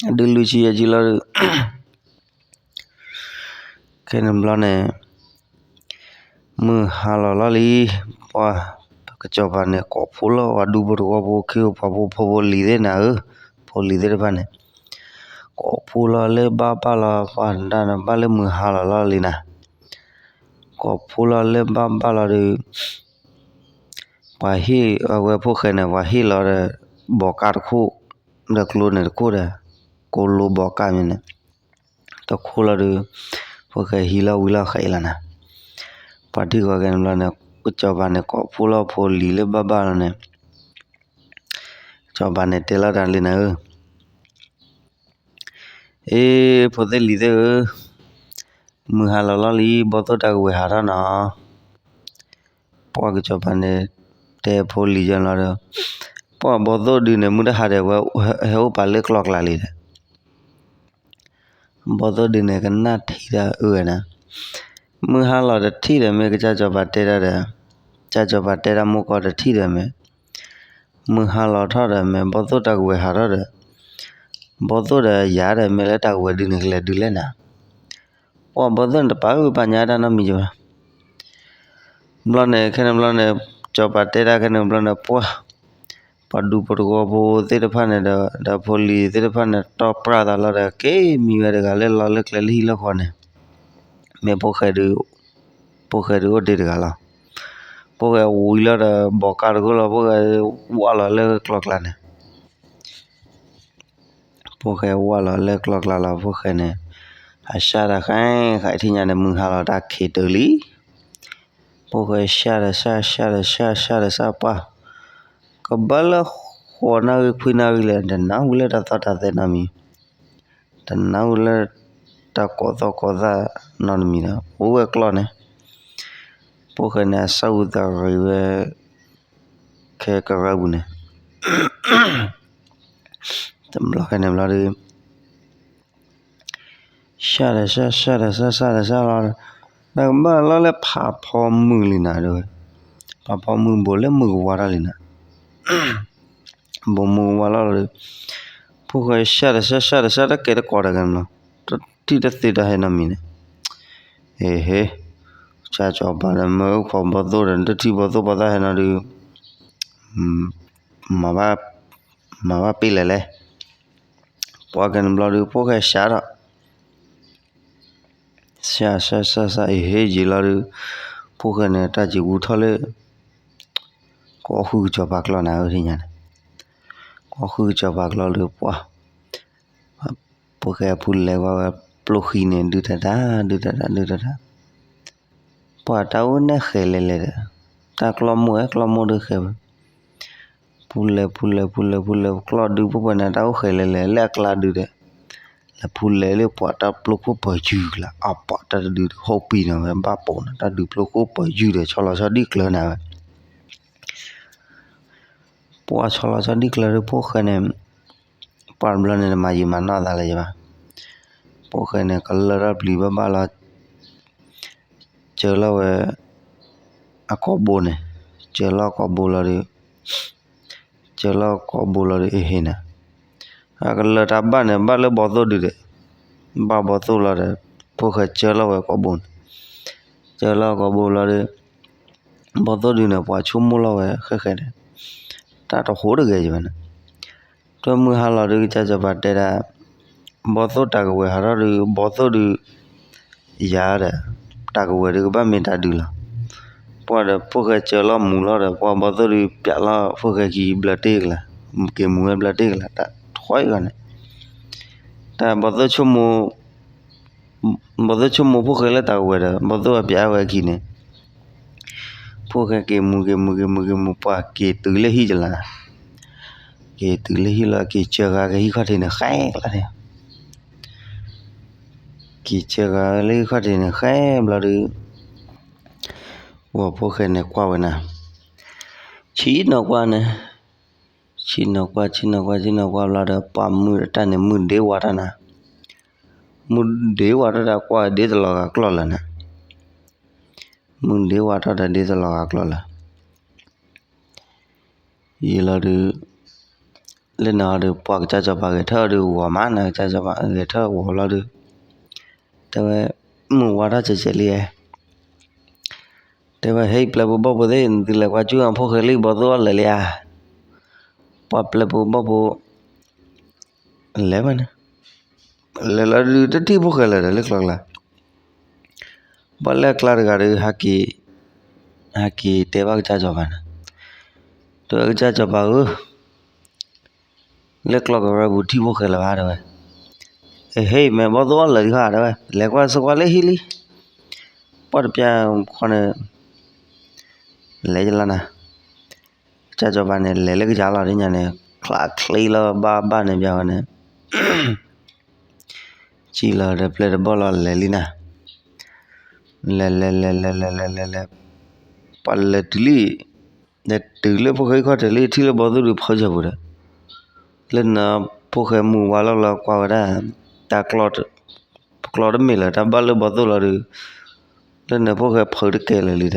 အဒုလွံၢ်ဆံယဲၢ်ဆံလီၤဒီး ခဲန့ၣ်ဘျီန့ၣ် မုၢ်ဟါလီၤလီၤလံ, ပှၤကစီၤပၤန့ၣ် ကိးဖှိၣ်လီၤ ပှၤဒူဖိတဝီဖိ ခ့ဖိပှၤဖိ ဖိလံၤသ့ၣ်နၤဧၢ, ဖိလံၤသ့ၣ်တဖၣ်န့ၣ် ကိးဖှိၣ်လီၤလၢဘၣ်ဘၣ်လီၤ ပှၤဒၣ်န့ၣ် ဘၣ်လၢမုၢ်ဟါလီၤလီၤလံနၤ, ကိးဖှိၣ်လီၤလၢဘၣ်ဘၣ်လီၤဒီး ပှၤဟ့ၣ်အဝဲဖိၣ်ဃဲန့ၣ် ပှၤဟ့ၣ်လီၤဒီး ဘီကၣ်တခိၣ်, ဒီးကျိန့ၣ်တခိၣ်ဒီး ကိးလိဘီကၣ်မ့ၢ်န့ၣ် တခိၣ်လီၤဒီး ဖိၣ်ဃဲဟံးလီၤဝံၤလီၤဃဲးလီၤနၤ, ပှၤထံၣ်ဃီၤကဲန့ၣ်ဘျီန့ၣ် ကစီၤပၤန့ၣ် ကိးဖှိၣ်လီၤဖိလံၤလၢဘၣ်ဘၣ်လီၤန့ၣ် ကစီၤပၤန့ၣ်တဲလီၤတၢ်လံနၤဧၢ, အ့ ဖိသ့ၣ်လံၤသ့ၣ်ဧၢ, မုၢ်ဟါလီၤလီၤလံ ဘီသိၣ်တၢ်ကဝဲၤဟးထီၣ်နီၤ, ပှၤကစီၤပၤန့ၣ် တဲဖိလံၤယဲလီၤဒီး ပှၤဘီသိၣ်ဒုန့ၣ် မုၢ်တဟါဒီးဝဲ ဟဲအိၣ်ပာ်လၢကျီကျါလံဒီး ဘီသိၣ်ဒုန့ၣ် ကနၣ်ထံၣ်တၢ်အၢဝဲနၤ, မုၢ်ဟါလီၤတထံၣ်ဒီးမ့ၢ်ကစၢ်စီၤပၤတဲတၢ်ဒီး, ကစၢ်စီၤပၤတဲတၢ်မိၢ်ကီၢ်တထံၣ်ဒီးမ့ၢ်, မုၢ်ဟါလီၤထီၣ်ဒီးမ့ၢ် ဘီသိၣ်တၢ်ကဝဲၤဟးထီၣ်ဒီး, ဘီသိၣ်ဒီးယၤဒီးမ့ၢ်လၢတၢ်ကဝဲၤဒုန့ၣ်ကလဲၤဒုလဲၣ်နၤ, ပှၤဘီသိၣ်န့ၣ်တပာ်ဂံၢ်ပာ်ညါတၢ်နီတမံၤဘၣ် ဘျီန့ၣ် ခဲန့ၣ်ဘျီန့ၣ် စီၤပၤတဲတၢ်ခဲန့ၣ်ဘျီန့ၣ် ပှၢ်, ပှၤဒူဖိတဝီဖိသ့ၣ်တဖၣ်န့ၣ်ဒီး ဒီးဖိလံၤသ့ၣ်တဖၣ်န့ၣ် တီၢ်ပြၢ်သးလီၤဒီး က့ၤမံဝဲတဂၤလၢလီၤလၢကျဲလၢဟံၣ်လၢဃီန့ၣ်, မ့ၢ်ဖိၣ်ဃဲဒု, ဖိၣ်ဃဲဒုအိၣ်ဒ့တဂၤလီၤ. ဖိၣ်ဃဲဝံၤလီၤဒီး ဘီကၣ်တခိၣ်လီၤ ဖိၣ်ဃဲဝၢ်လီၤလၢကျီကျါန့ၣ် ဖိၣ်ဃဲဝၢ်လီၤလၢကျီကျါလီၤ ဖိၣ်ဃဲန့ၣ်, အစၢ်တၢ်ဃဲဃဲထံၣ်ညါန့ၣ် မုၢ်ဟါလီၤတၢ်ခံးတုၤလံ. ဖိၣ်ဃဲစၢ်ဒီးစၢ် စၢ်ဒီးစၢ် စၢ်ဒီးစၢ်ပှၢ်, ကဘၣ်လၢဃိးနၣ်ရံၣ်ခွံနၣ်ရံၣ်လဲၣ် တနၢ်ဟူလၢတၢ်သီၣ်တၢ်သဲနီတမံၤ, တနၢ်ဟူလၢတၢ်ကိးသီၣ်ကိးသၣ်နီတမံၤဒီး အိၣ်ဝဲကျီၢ်န့ၣ်, ဖိၣ်ဃဲန့ၣ် အစၢ်အုးသးရံးဝဲ ခဲကရၢပူၤန့ၣ် တဘျီဃဲန့ၣ်ဘျီဒီး စၢ်ဒီးစၢ် စၢ်ဒီးစၢ် စၢ်ဒီးစၢ်လီၤ, တၢ်ကဘၣ်လီၤလၢဖးဖီမုၢ်လံနၤဒဝဲ, ဖးဖီမုၢ်ဘိးလၢမုၢ်ကဝါထီၣ်လံနၤ, ဘိးမုၢ်ကဝါလီၤဒီး ဖိၣ်ဃဲစၢ်ဒီးစၢ် စၢ်ဒီးစၢ် တၢ်ကဲတကိးတဂၤန့ၣ်လီၤ, တထံၣ်တသ့တၢ်ဟဲနီတမံၤန့ၣ်, ဟ့ၣ်ဟ့ၣ်, ကစၢ်စီၤပၤဒီးမၢအုၣ်ခိးဘီသိၣ်ဒီး တထံၣ်ဘီသိၣ်ဘီသၣ်ဟဲနီၤဒီး မၤဘၣ်ပ့ၢ်လဲၣ်လဲၣ်, ပှၤကဲန့ၣ်ဘျီဒီး ဖိၣ်ဃဲစၢ်ဒီး စၢ်စၢ်စၢ်စၢ် အဟ့ၣ်ယံာ်လီၤဒီး ဖိၣ်ဃဲန့ၣ် တၢ်စံးဝူထီၣ်လၢ ကအီၣ်ဃုကစီၤပၤကျီနၤဧၢထံၣ်ညါန့ၣ်, ကအီၣ်ဃုကစီၤပၤကျီဒီး ပှၤ ဖိၣ်ဃဲအဖုလဲၤကွၢ်ဝဲ ပျိၢ်ဃံန့ၣ် ဒုၣ်တၢ်တၢ် ဒုၣ်တၢ်တၢ် ဒုၣ်တၢ်တၢ် ပှၤတၢ်အိၣ်နဲၣ်ဃဲၤလဲၤလဲၤဒီး တၢ်ကျီမိၢ်ဝဲ ကျီမိၢ်ဒုးဃဲၤဝဲ, ဖုလဲၤ ဖုလဲၤ ဖုလဲၤ ဖုလဲၤ ကျီဒုး ဖိၣ်ဃဲန့ၣ် တၢ်အိၣ်ဃဲၤလဲၤလဲၤ လၢအကျါဒုးဒီး လဲၤဖုလဲၤလၢပှၤတၢ်ပျိခိၣ်ပၢၤယုၢ်ကျါ အပှၤတၢ်တဒုးဟီၣ်ပံၤနီၤဝဲ ဘၣ်ပိာ်နီၤ တၢ်ဒုးပျိခိၣ်ပၢၤယုၢ်ဒီး ဆီလီၤဆီဒံၣ်ကျၢၤနၤဝဲ ပှၤဆီလီၤဆီဒံၣ်ကျၢၤဒီး ဖိၣ်ဃဲန့ၣ် ပှၤတဘျီန့ၣ် တမၤယံာ်မၤနီၢ်သးလၢၤဘၣ်. ဖိၣ်ဃဲန့ၣ် ကလၢထီၣ်ပျံၤဘၣ်ဘၣ်လီၤ, စၢလီၤဝဲ အကိာ်ဘိန့ၣ်, စၢလီၤကိာ်ဘိလီၤဒီး, စၢလီၤကိာ်ဘိလီၤဒီး အဟ့ၣ်န့ၣ်, အကလၢတၢ်ဘၣ်န့ၣ် ဘၣ်လၢဘီသိၣ်ဒုးဒီး, ဘၣ်ဘီသိၣ်လီၤဒီး ဖိၣ်ဃဲစၢလီၤဝဲကိာ်ဘိန့ၣ်, စၢလီၤကိာ်ဘိလီၤဒီး ဘီသိၣ်ဒုးန့ၣ် ပှၤဆိကမိၣ်လီၤဝဲဃဲဃဲန့ၣ်, တၢ်တဟိတဂ့ၤယဘၣ်န့ၣ်, တၢ်မုၢ်ဟါလီၤဒုး ကစၢ်စီၤပၤတဲဒၣ်, ဘီသိၣ်တၢ်ကဝဲၤဟးထီၣ်ဒုး ဘီသိၣ်ဒုး ယၤဒီး တၢ်ကဝဲၤဒုးကဘၣ်မ့ၢ်တၢ်ဒုးလီၤ. ပှၤဒီးဖိၣ်ဃဲစၢလီၤမူလီၤဒီး ပှၤဘီသိၣ်ဒုးပျးလီၤဖိၣ်ဃဲခံဘျၢတ့ၢ်ကလၤ, က့ၤမူဝဲဘျၢတ့ၢ်ကလၤ တၢ်ထွဲဂီၤန့ၣ်, တၢ်ဘီသိၣ်ဆိကမိၣ် ဘီသိၣ်ဆိကမိၣ်ဖိၣ်ဃဲလၢတၢ်ကဝဲၤဒီး ဘီသိၣ်အပျးဝဲအခံန့ၣ်, ဖိၣ်ဃဲက့ၤမူ က့ၤမူ က့ၤမူ က့ၤမူ ပှၤက့ၤတုၤလၢဟံၣ်ကလၤ, က့ၤတုၤလၢဟံၣ်လီၤ က့ၤစၢဃာ်က့ၤဟံၣ်ခီၣ်ထံးန့ၣ် ဃဲကလၤန့ၣ်, က့ၤစၢဃာ်လၢဟံၣ်ခီၣ်ထံးန့ၣ် ဃဲဘျီဒီး ပှၤဖိၣ်ဃဲန့ၣ်ကွၢ်ဝဲနၤ, ဆံးနီၤကွၢ်န့ၣ်, ဆံးနီၤကွၢ် ဆံးနီၤကွၢ် ဆံးနီၤကွၢ်ဘျီဒီး ပှၤမုၢ်တၢ်န့ၣ်မုၢ်ဒ့ဝါတၢ်နၤ, မူဒ့ဝးထီၣ်ဒီးကွၢ်ဒ့တလီၤဂာ်ကျီၢ်လၢၤန့ၣ်, မူဒ့ဝးထီၣ်ဒီးဒ့တလီၤဂာ်ကျီၢ်လၢၤ ယံာ်လီၤဒုး, လၢနၤအီၤဒုး ပှၤကစၢ်စီၤပၤဂဲၤထၢၣ်အီၤဒုးဂီၤမး နၤကစၢ်စီၤပၤဂဲၤထၢၣ်ဂီၤလီၤဒုး, တဲဝဲ, မုၢ်ဝါထီၣ်ကဲးကဲးလံဧါ, တဲဝဲ ဟဲပျဲၢ်ဖိဘီၣ်ဖိသ့ၣ် နသုလဲၤကွၢ်ကၠူၣ်ဖိၣ်ဃဲလံ ဘီၣ်သိၣ်အီၣ်လၢာ်လံဧါ, ပှၤပျဲၢ်ဖိဘီၣ်ဖိ လဲၤဘၣ်န့ၣ်, လဲၤလီၤဒုး တထံၣ်ဖိၣ်ဃဲလၢၤဒီးလၢကျီကျါ, ပှၤလၢအကျါတဂၤဒီး ဟဲက့ၤတဲဘၣ်ကစၢ်စီၤပၤန့ၣ်, တဲဝဲကစၢ်စီၤပၤဧၢ, လၢကျီကရၢပူၤထံၣ်ဖိၣ်ဃဲလၢၤဘၣ်တဲဝဲ, အဟ့ၣ်မ့ၢ်ဘီၣ်သိၣ်အီၣ်လၢာ်တခါတဲဝဲ လဲၤကွၢ်ဆိကွၢ်လၢဟံၣ်လံ, ပှၤတပျၢ်ဃီန့ၣ် လဲၤယလီၤနၤ, ကစၢ်စီၤပၤန့ၣ် လဲၤလၢကယၤလီၤဒ်ညါန့ၣ် ချးချ့လီၤဘၣ်ဘၣ်န့ၣ်ပျၢ်ဃီန့ၣ် စံၣ်လီၤဒီးပျဲၢ်တဘီၣ်လီၤလဲၤလံနၤ, လဲၤလဲၤလဲၤလဲၤလဲၤလဲၤလဲၤလဲၤ, ပှၤလဲၤတုၤလံ, လဲၤတုၤလၢဖိၣ်ဃဲခီၣ်ထံးလံထံၣ်လၢဘီၣ်သိၣ်ဒုးဖုးစၢၤပူၤဒီး, လၢနဖိၣ်ဃဲမုၢ်ဝါလီၤလီၤကွၢ်ဝဲဒၣ်, တၢ်ကျီ, ကျီတမ့ၢ်လၢၤ တၢ်ဘၣ်လၢဘီၣ်သိၣ်လီၤဒုး, လၢနဖိၣ်ဃဲဖုးတကဲလၢၤလံဒီး,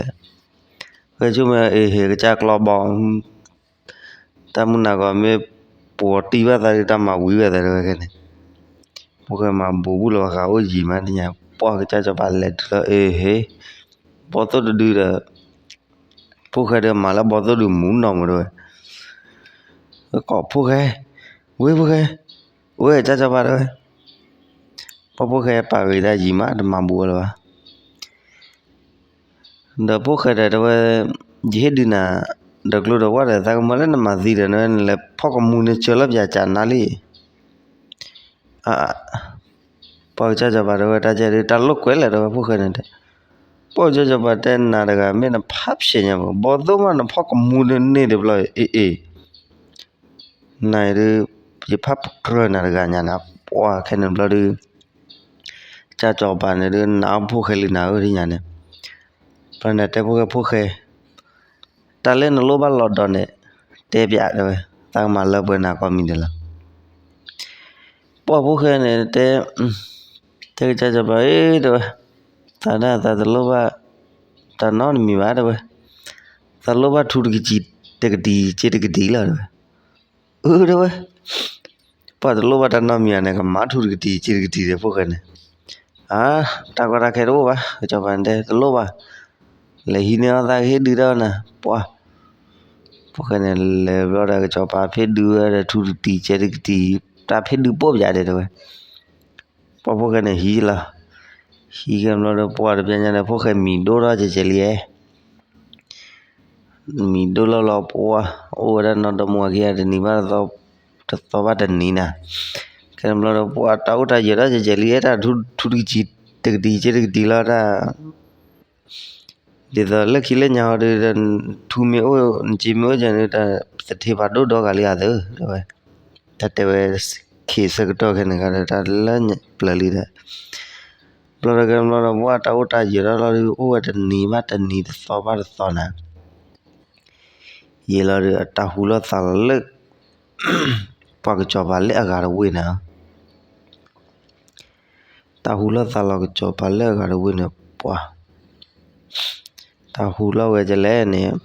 ဃဲဆိမ့ၢ်အ့ဟ့ၣ်ကစၢ်ကျီဘီ တၢ်မုၢ်နၤဂီၤမ့ၢ်ပှီၤတံၢ်ဘၣ်သးဒုး တၢ်မၤဝံၤဝဲသးတဲဝဲခဲန့ၣ်, ဖိၣ်ဃဲမၤဘူးဘူးလၢၤဘၣ်ဃးအိၣ်ယံၤမးဒ်ညါ, ပှၤကစၢ်စီၤပၤလဲၤတုၤလီၤအ့ဟ့ၣ်, ဘီၣ်သိၣ်တဒုဒီး, ဖိၣ်ဃဲဒီးမၤလၢဘီၣ်သိၣ်ဒုးမူနီၢ်မးတဲဝဲ, ကိးဖိၣ်ဃဲ, ဝ့ၢ်ဖိၣ်ဃဲ, ဝ့ၢ်ကစၢ်စီၤပၤတဲဝဲ, ပှၤဖိၣ်ဃဲပာ်ဂ့ၤတၢ်ယံၤမး တမၤဘူးဝဲလၢၤဘၣ် ဒီးဖိၣ်ဃဲဒီးတဲဝဲ, ယဟ့ၣ်ဒုးနၤ, ဒီးကျိဒီးဝၣ်ဒီးသးကမၢလၢနမၤသံဒီး နလဲၤဖီၣ်ကမူန့ၣ် စၢၤလီၤပၠးကၠးနါလံ, ပှၤကစၢ်စီၤပၤတဲဝဲ တၢ်ကဲဒုး တၢ်လိာ်ကွဲလဲၣ်တဲဝဲဖိၣ်ဃဲန့ၣ်တဲ, ပှၤကစၢ်စီၤပၤတဲနၤတဂၤ မ့ၢ်နဖးဖျဲးညါမး ဘီၣ်သိၣ်မး နဖီၣ်ကမူန့ၣ်န့ၢ်တဘျီအံၤ, အ့ၣ်အ့ၣ် နၤအံၤဒုး, ယဖးပကြၢးနၤတဂၤညါန့ၣ် ပှၤခဲန့ၣ်တဘျီဒုး, ကစၢ်စီၤပၤန့ၣ်ဒုး နးအီၣ်ဖိၣ်ဃဲလံနၤဧၢဒ်ညါန့ၣ်, ဘျီန့ၣ်တဲဖိၣ်ဃဲ ဖိၣ်ဃဲ, တၢ်လၢနလိၣ်ဘၣ်လီၤဒီးန့ၣ်, တဲပၠးတဲဝဲ, သးကမၤလၢပှဲၤနၤကိးမံၤဒဲးလီၤ. ပှၤဖိၣ်ဃဲန့ၣ်တဲ, တဲကစၢ်စီၤပၤဧၢတဲဝဲ, သးဒၣ်သးတလိၣ်ဘၣ်, တၢ်နီတမံၤဘၣ်တဲဝဲ, သးလိၣ်ဘၣ်ထူတကစံၤတကတံၤ စ့တကတံၤလီၤတဲဝဲ. အၢတဲဝဲ, ပှၤတလိၣ်ဘၣ်တၢ်နီတမံၤဧါန့ၣ် ကမၤထူတကတံၤ စ့တကတံၤဒီးဖိၣ်ဃဲန့ၣ်, အါ, တၢ်ကီတၢ်ခဲတအိၣ်ဘၣ် ကစီၤပၤန့ၣ်တဲ တလိၣ်ဘၣ်, လဲၤဟံးန့ၢ်အီၣ်သးကဟ့ၣ်ဒုးတၢ်နၤ, ပှၤ ဖိၣ်ဃဲန့ၣ် လဲၤဘျီဒီးကစီၤပၤဖ့ၣ်ဒုးဝဲဒီးထူတကတံၤ စ့တကတံၤ, တၢ်ဖ့ၣ်ဒုးပိာ်ပယါဒဲးတဲဝဲ, ပှၤဖိၣ်ဃဲန့ၣ်ဟံးလီၤ, ဟံးကဲဘျီဒီးပှၤတပျၢ်ညါဒီးဖိၣ်ဃဲမံၤဒိၣ်ထီၣ်ကဲကဲလံဧါ မံၤဒိၣ်လီၤလီၤပှၤ, အိၣ်ဝဲဒၣ်နီၢ်ဒီမါဝၤခံဂၤတနံၤဘၣ်တသီ, တသီဘၣ်တနံၤနၤ, ကဲဘျီဒီးပှၤတၢ်အိၣ်တၢ်ယၢၤထီၣ်ကဲကဲလံဧါ တၢ်ထူတကတံၤ စ့တကတံၤလီၤတၢ်, ဒ်သိးလၢခံလၢညါဟီဒီး ထူမ့ၢ်အိၣ် နစ့မ့ၢ်အိၣ်ကဲန့ၣ် တၢ်သထ့ဖးဒိၣ်ဒီဂၤလံဧါသၢတဲဝဲ, တၢ်တဲဝဲ, ခ့ဆၢကတီၢ်ခဲန့ၣ်ခါဒီးတၢ်လၢပျၢၤလံဒီး ဘျီဒီးကဲဘျီဒီးပှၤတၢ်အိၣ်တၢ်ယၢၤထီၣ်လီၤဒီး အိၣ်ဝဲတနံၤဘၣ်တနံၤ တသီဘၣ်တသီနၤ, ယံာ်လီၤဒီးအတၢ်ဟူလီၤသးလီၤလၢ ပှၤကစီၤပၤလၢအဂၤတဝ့ၢ်န့ၣ်, တၢ်ဟူလီၤသးလီၤကစီၤပၤလၢအဂၤတဝ့ၢ်န့ၣ် ပှၤ, တၢ်ဟူလီၤဝဲဒ်လဲၣ်န့ၣ်,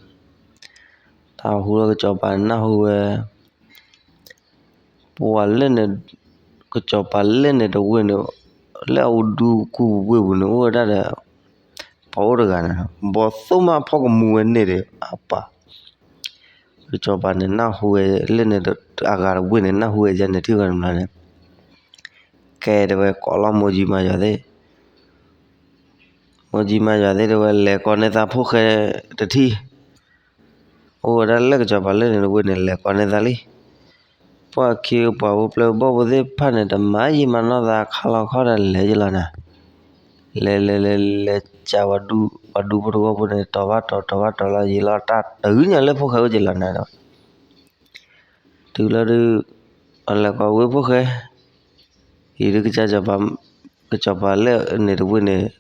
တၢ်ဟူလီၤကစီၤပၤနၢ်ဟူဝဲ ပှၤလၢန့ၣ်, ကစီၤပၤလၢန့ၣ်တဝ့ၢ်န့ၣ်, လၢအဒူကူၣ်ပူၤဝ့ၢ်ပူၤန့ၣ် အိၣ်ဝဲဒၣ်ဒီး ပှၤအိၣ်တဂၤန့ၣ် ဘီၣ်သိၣ်မးဖီၣ်ကမူဝဲန့ၣ်ဒီး အပၢ်, ကစီၤပၤန့ၣ်နၢ်ဟူဝဲလၢန့ၣ် အဂၤတဝ့ၢ်န့ၣ် နၢ်ဟူဝဲဒ်န့ၣ်ထံၣ်ဂီၤတဘျီန့ၣ်, ကဲတဲဝဲကိးလီၤမိၢ်ကၠံမါယွၤသ့ၣ် မိၢ်ကၠံမါယွၤသ့ၣ်တဲဝဲ လဲၤကိးန့ၢ်သးဖိၣ်ဃဲတထံၣ်, အိၣ်ဝဲဒၣ်လၢကစီၤပၤလၢန့ၣ်တဝ့ၢ်န့ၣ် လဲၤကိးန့ၢ်သးလံ. ပှၤခ့ပှၤဖိပျဲၢ်ဘီၣ်ဖိသ့ၣ်တဖၣ်န့ၣ် တမၤယံာ်မၤနီၢ်သးခါလီၤခီဒီးလဲၤယလီၤနၤ, လဲၤလဲၤလဲၤလဲၤကး ပှၤဒူဖိတဝီဖိန့ၣ် တီၤဘၣ်တီၤ တီၤဘၣ်တီၤလီၤ ယံာ်လီၤတၢ်တုၤညါလၢဖိၣ်ဃဲအိၣ်က့ၤလီၤနၤဒီး တုၤလီၤဒုး အလဲၤကိးဝဲဖိၣ်ဃဲ, အံၤဒုး ကစီၤပၤလၢန့ၣ်တဝ့ၢ်န့ၣ်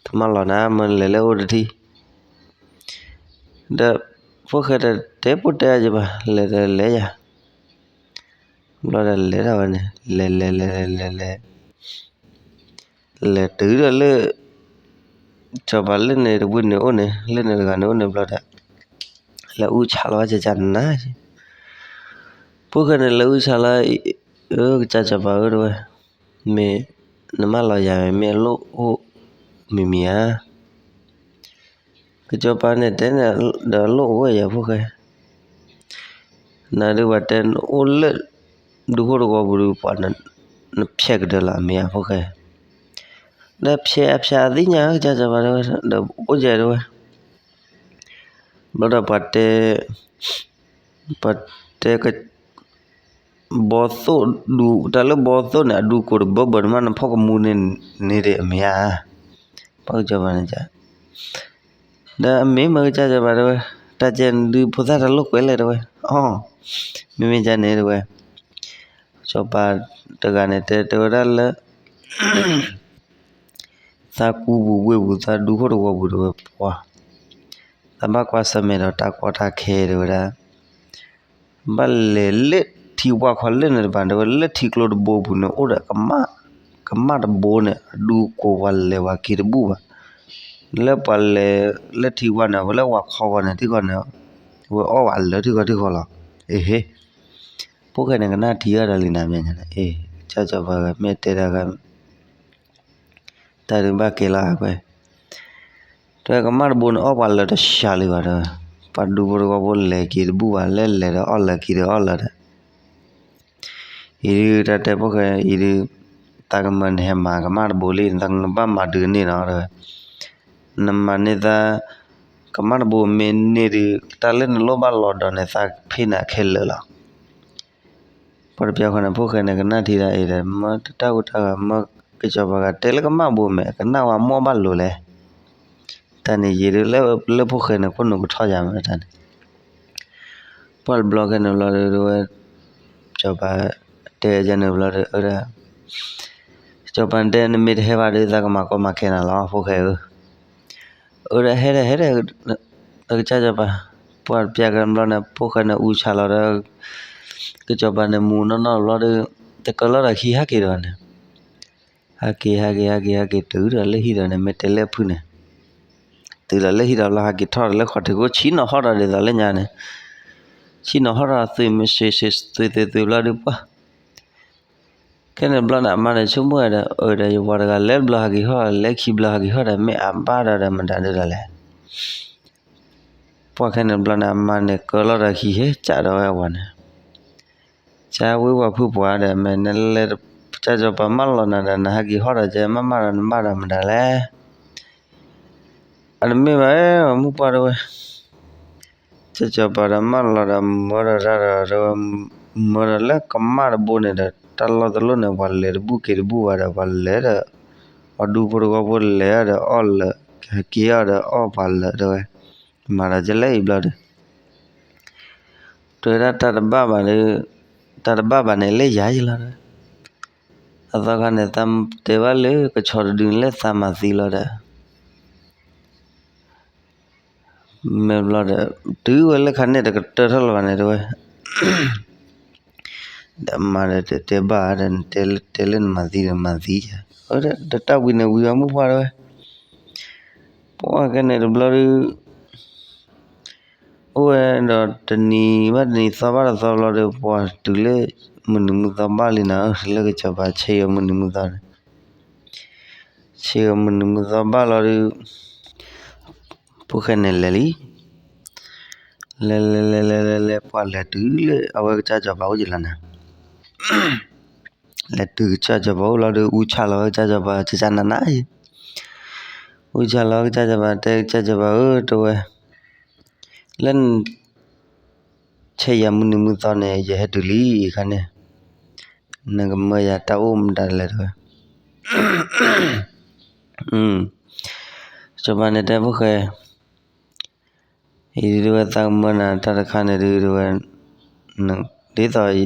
တမၤလီၤနၤ မ့ၢ်လဲၤလၢအိၣ်တထံၣ်, ဒီးဖိၣ်ဃဲတတဲပိၢ်တဲအါယဘၣ် လဲၤဒီးလဲၤယၤ, ဘျီဒီးလဲၤဒၣ်ဝဲန့ၣ် လဲၤလဲၤလဲၤလဲၤလဲၤလဲၤ လဲၤတုၤဒီးလၢ စီၤပၤလၢန့ၣ်တဝ့ၢ်န့ၣ်အိၣ်န့ၣ် လၢန့ၣ်တဂၤန့ၣ်အိၣ်န့ၣ်ဘျီဒီး လဲၤအူဆၣ်လီၤဝဲကကနနၤ ဖိၣ်ဃဲန့ၣ် လဲၤအူဆၣ်လီၤ, အၢ ကစၢ်စီၤပၤဧၢ တဲဝဲ, မ့ၢ်နမၢလီၤယၤ မ့ၢ်အလိၣ်အိၣ်မံၤမံၤဧါ. ကစီၤပၤန့ၣ်တဲန့ၣ်ဒီး လိၣ်အိၣ်ဝဲယၤဖိၣ်ဃဲ, နဒုးပှၤတဲနအိၣ်လၢ ဒူခိၣ်တဝီပူၤဒုး ပှၤနဖျဲးကတၢၢ်လီၤ အမ့ၢ်ဧါဖိၣ်ဃဲ, ဒီးဖျဲးအဖျဲးအသ့ၣ်ညါ ကစၢ်စီၤပၤတဲဝဲ ဒီးအိၣ်ယဲတဲဝဲ ဘျီဒီးပှၤတဲ ပှၤတဲ ဘီသိၣ်ဒူ တၢ်လၢဘီသိၣ်န့ၣ် အဒူကိးတဘၢဘၢန့ၣ်မး နဖီၣ်ကမူန့ၣ်န့ၣ်ဒ်အမ့ၢ်ဧါ, ပှၤကစီၤပၤန့ၣ် ဒီးအမ့ၢ်မ့ၢ်ကစၢ်စီၤပၤတဲဝဲ, တၢ်ကဲနဒုးဖိသၣ်တၢ်လိာ်ကွဲလဲၣ်တဲဝဲ, အီ မ့မ့ၢ်ကန့ၣ်တဲဝဲ, စီၤပၤတဂၤန့ၣ်တဲတဲဝဲဒၣ်လၢ သးကူပူၤဝ့ၢ်ပူၤ သးဒူခိၣ်တဝီပူၤတဲဝဲပှၤ, သးဘၣ်ကွၢ်ဆၢၣ်မဲာ်ဒီးတၢ်ကီတၢ်ခဲတဲဝဲဒၣ်, ဘၣ်လဲၤလၢထံဝၢ်ခီလၢန့ၣ်တဘၣ်တဲဝဲ လၢထံကျိတဘိပူၤန့ၣ် အိၣ်ဒီးကမၣ်တဘိန့ၣ် အဒူကိးပှၤလဲၤပှၤက့ၤတဘူၣ်ဘၣ်, လၢပှၤလဲၤလၢထံဝၢ်န့ၣ် အဝဲလၢပှၤခီဂီၤန့ၣ်ထံဂီၤန့ၣ် အဝဲအီၣ်ပှၤလၢာ်ထံဂီၤထံဂီၤလီၤ, အ့ဟ့ ဖိၣ်ဃဲန့ၣ်ကနၣ်ထံအီၤတၢ်လံနၤမ့ၢ်န့ၣ် အ့ ကစၢ်စီၤပၤဂၤမ့ၢ်တဲတၢ်ဂၤ တၢ်ဒုးဘၣ်ကဲလီၤအကွဲ, တဲကမၣ်တဘိန့ၣ်အီၣ်ပှၤလၢာ်တဆှးလံဘၣ်ဒီး, ပှၤဒူဖိတဝီဖိလဲၤက့ၤတဘူၣ်ဘၣ် လၢလဲၤဒီးအီၣ်လၢာ်က့ၤဒီးအီၣ်လၢာ်ဒီး, အံၤဒုးတၢ်တဲဖိၣ်ဃဲအံၤဒုး, သးကမၢနဟဲမၤကမၣ်တဘိလံ နဘၣ်မၤဒုးန့ၢ်နီၤတဲဝဲ, နမၤန့ၢ်သး ကမၣ်တဘိမ့ၢ်န့ၢ်ဒုး တၢ်လၢနလိၣ်ဘၣ်လီၤဒီးန့ၣ် သးဖ့နၤခဲလၢာ်လီၤ. ပှၤတပျီဃီန့ၣ် ဖိၣ်ဃဲန့ၣ် ကနၣ်ထံဒၣ်အံၤဒီး မၢတၢ်ဂိၢ်တၢ်ဂီၤ မၢကစီၤပၤဂၤတဲလၢကမၣ်ဘိမဲာ် ကနၣ်ဝဲမ့ၢ်ဘၣ်လိၤလဲၣ်. တၢ်န့ၣ်ယံာ်ဒုးလၢ လၢဖိၣ်ဃဲန့ၣ် ခိၣ်နူာ်ကထီၣ်ယၤမးတၢ်န့ၣ်, ပှၤတဘျီဃီန့ၣ်ဘျီဒုးဝဲ စီၤပၤတဲယၤန့ၣ်ဘျီဒီး အၢ စီၤပၤတဲ နမ့ၢ်တဟဲဘၣ်ဒီး သးကမၤကီမၤခဲနၤလီၤ ဖိၣ်ဃဲဧၢ အၢ ဒီးဟဲဒီးဟဲဒီး ကစၢ်စီၤပၤ, ပှၤတပျီဃီဘျီန့ၣ် ဖိၣ်ဃဲန့ၣ် အူဆၣ်လီၤဒီး ကစီၤပၤန့ၣ် မူနီၢ်နီၢ်ဘျီဒီး တကၢလီၤဒီးခံဟဲက့ၤဒီးန့ၣ်, ဟဲက့ၤ ဟဲက့ၤ ဟဲက့ၤ ဟဲက့ၤ တုၤဒီးလၢဟံၣ်ဒီးန့ၣ် မ့ၢ်တဲလၢအဖုၣ်န့ၣ်, တုၤဒီးလၢဟံၣ်ဒီးလီၤ ဟဲက့ၤထီၣ်ဒီးလၢခီၣ်ထံးခိၣ် ဆံနီၤဟီၣ်ဒီးဒ်သိးလၢညါန့ၣ်, ဆံနီၤဟီၣ်ဒီးသွံၣ်မ့ၢ် သွံၣ်သွံၣ်သွံၣ်ဘျီဒီးပှၤ ခဲန့ၣ်ဘျီန့ၣ် အမါန့ၣ်ဆိကမိၣ်ဝဲဒီး အၢ ဒီးယဝၤတဂၤလဲၤတဘျီဟဲက့ၤဟီၣ် လဲၤခံဘျီဟဲက့ၤဟီၣ်ဒီး မ့ၢ်အဘၣ်ဒီးဒီးမတၤဒုးဒီးလဲၣ်. ပှၤခဲန့ၣ်ဘျီန့ၣ် အမါန့ၣ် ကၢလီၤဒီးခံဟဲကၠးဒီးဝဲအဝၤန့ၣ်, ကၠးဝဲပှၤဖုၣ်ပှၢ်ဒီး မ့ၢ်နလဲၤ ကစၢ်စီၤပၤမၢလီၤနၤဒီး နဟဲက့ၤဟီၣ်ဒီး ကဲမ့ၢ်မးဒီးနဘၣ်ဒီးမတၤလဲၣ်. အတမ့ၢ်ဘၣ် မုၣ်ပှၢ်တဲဝဲ ကစၢ်စီၤပၤဒီးမၢလီၤဒီး မၢဒီးတၢ်ဒီး တဲဝဲ မၢဒီးလၢကမၣ်တဘိန့ၣ်ဒီး တၢ်လီၢ်တလီၢ်န့ၣ် ပှၤလဲၤတဘူၣ်က့ၤတဘူၣ်ဘၣ်ဒီး ပှၤလဲၤဒီး ပှၤဒူဖိတဝီဖိလဲၤဒီးအီၣ်လၢာ် ကက့ၤအီၤဒီးအီၣ်ပှၤလၢာ်တဲဝဲ, မၤဒီးကလဲၣ်အံၤဘျီဒီး တဲဝဲဒၣ်တၢ်တဘၣ်ဘၣ်ဒီး တၢ်တဘၣ်ဘၣ်န့ၣ် လၢယၤယလီၤဒီး အသီခါန့ၣ် သးတဲဘၣ်လၢကဆီတဒုန့ၣ်လၢသးမၤသံလီၤဒီး မ့ၢ်ဘျီဒီး တုၤဝဲလၢခါန့ၣ်တကတၢၢ်ထီၣ်လၢၤဘၣ်န့ၣ်တဲဝဲ, ဒီးမၤဒီးတတဲဘၣ်ဒီး နတဲလၢနမၤသံဒီးမၤသံ, ဒီးတၢ်ဝံၤန့ၣ်ဝံၤအီၤမုၣ်ပှၢ်တဲဝဲ, ပှၤကဲန့ၣ်တဘျီဒီး အိၣ်ဝဲဒီးတနံၤဘၣ်တနံၤသီဘၣ်တသီဘျီဒီး ပှၤတုၤလၢမုၢ်နံၤမုၢ်သီဘၣ်လံနီၤ လၢကစီၤပၤဆဲးအီၤမုၢ်နံၤမုၢ်သီန့ၣ်, ဆဲးအီၤမုၢ်နံၤမုၢ်သီဘၣ်လီၤဒီး ဖိၣ်ဃဲန့ၣ်လဲၤလံ, လဲၤလဲၤလဲၤလဲၤလဲၤလဲၤ ပှၤလဲၤတုၤလၢအဝဲကစၢ်စီၤပၤအိၣ်ကလီၤနၤ, လဲၤတုၤကစၢ်စီၤပၤအိၣ်လီၤဒီး အူဆၣ်လီၤဝဲကစၢ်စီၤပၤ ကစၢ်နးနးအံၤ, အူဆၣ်လီၤဝဲကစၢ်စီၤပၤ တဲကစၢ်စီၤပၤဧၢ တဲဝဲ လၢ ဆဲးယၤမုၢ်နံၤမုၢ်သီန့ၣ် ယဟဲတုၤလံအခါန့ၣ်, နကမၢယၤတၢ်အိၣ်မတၤလဲၣ်တဲဝဲ, စီၤပၤန့ၣ်တဲဖိၣ်ဃဲ, အံၤဒုးတဲဝဲသးကမၢနၤတၢ်တခါန့ၣ်ဒုးတဲဝဲ, ဒ်သိး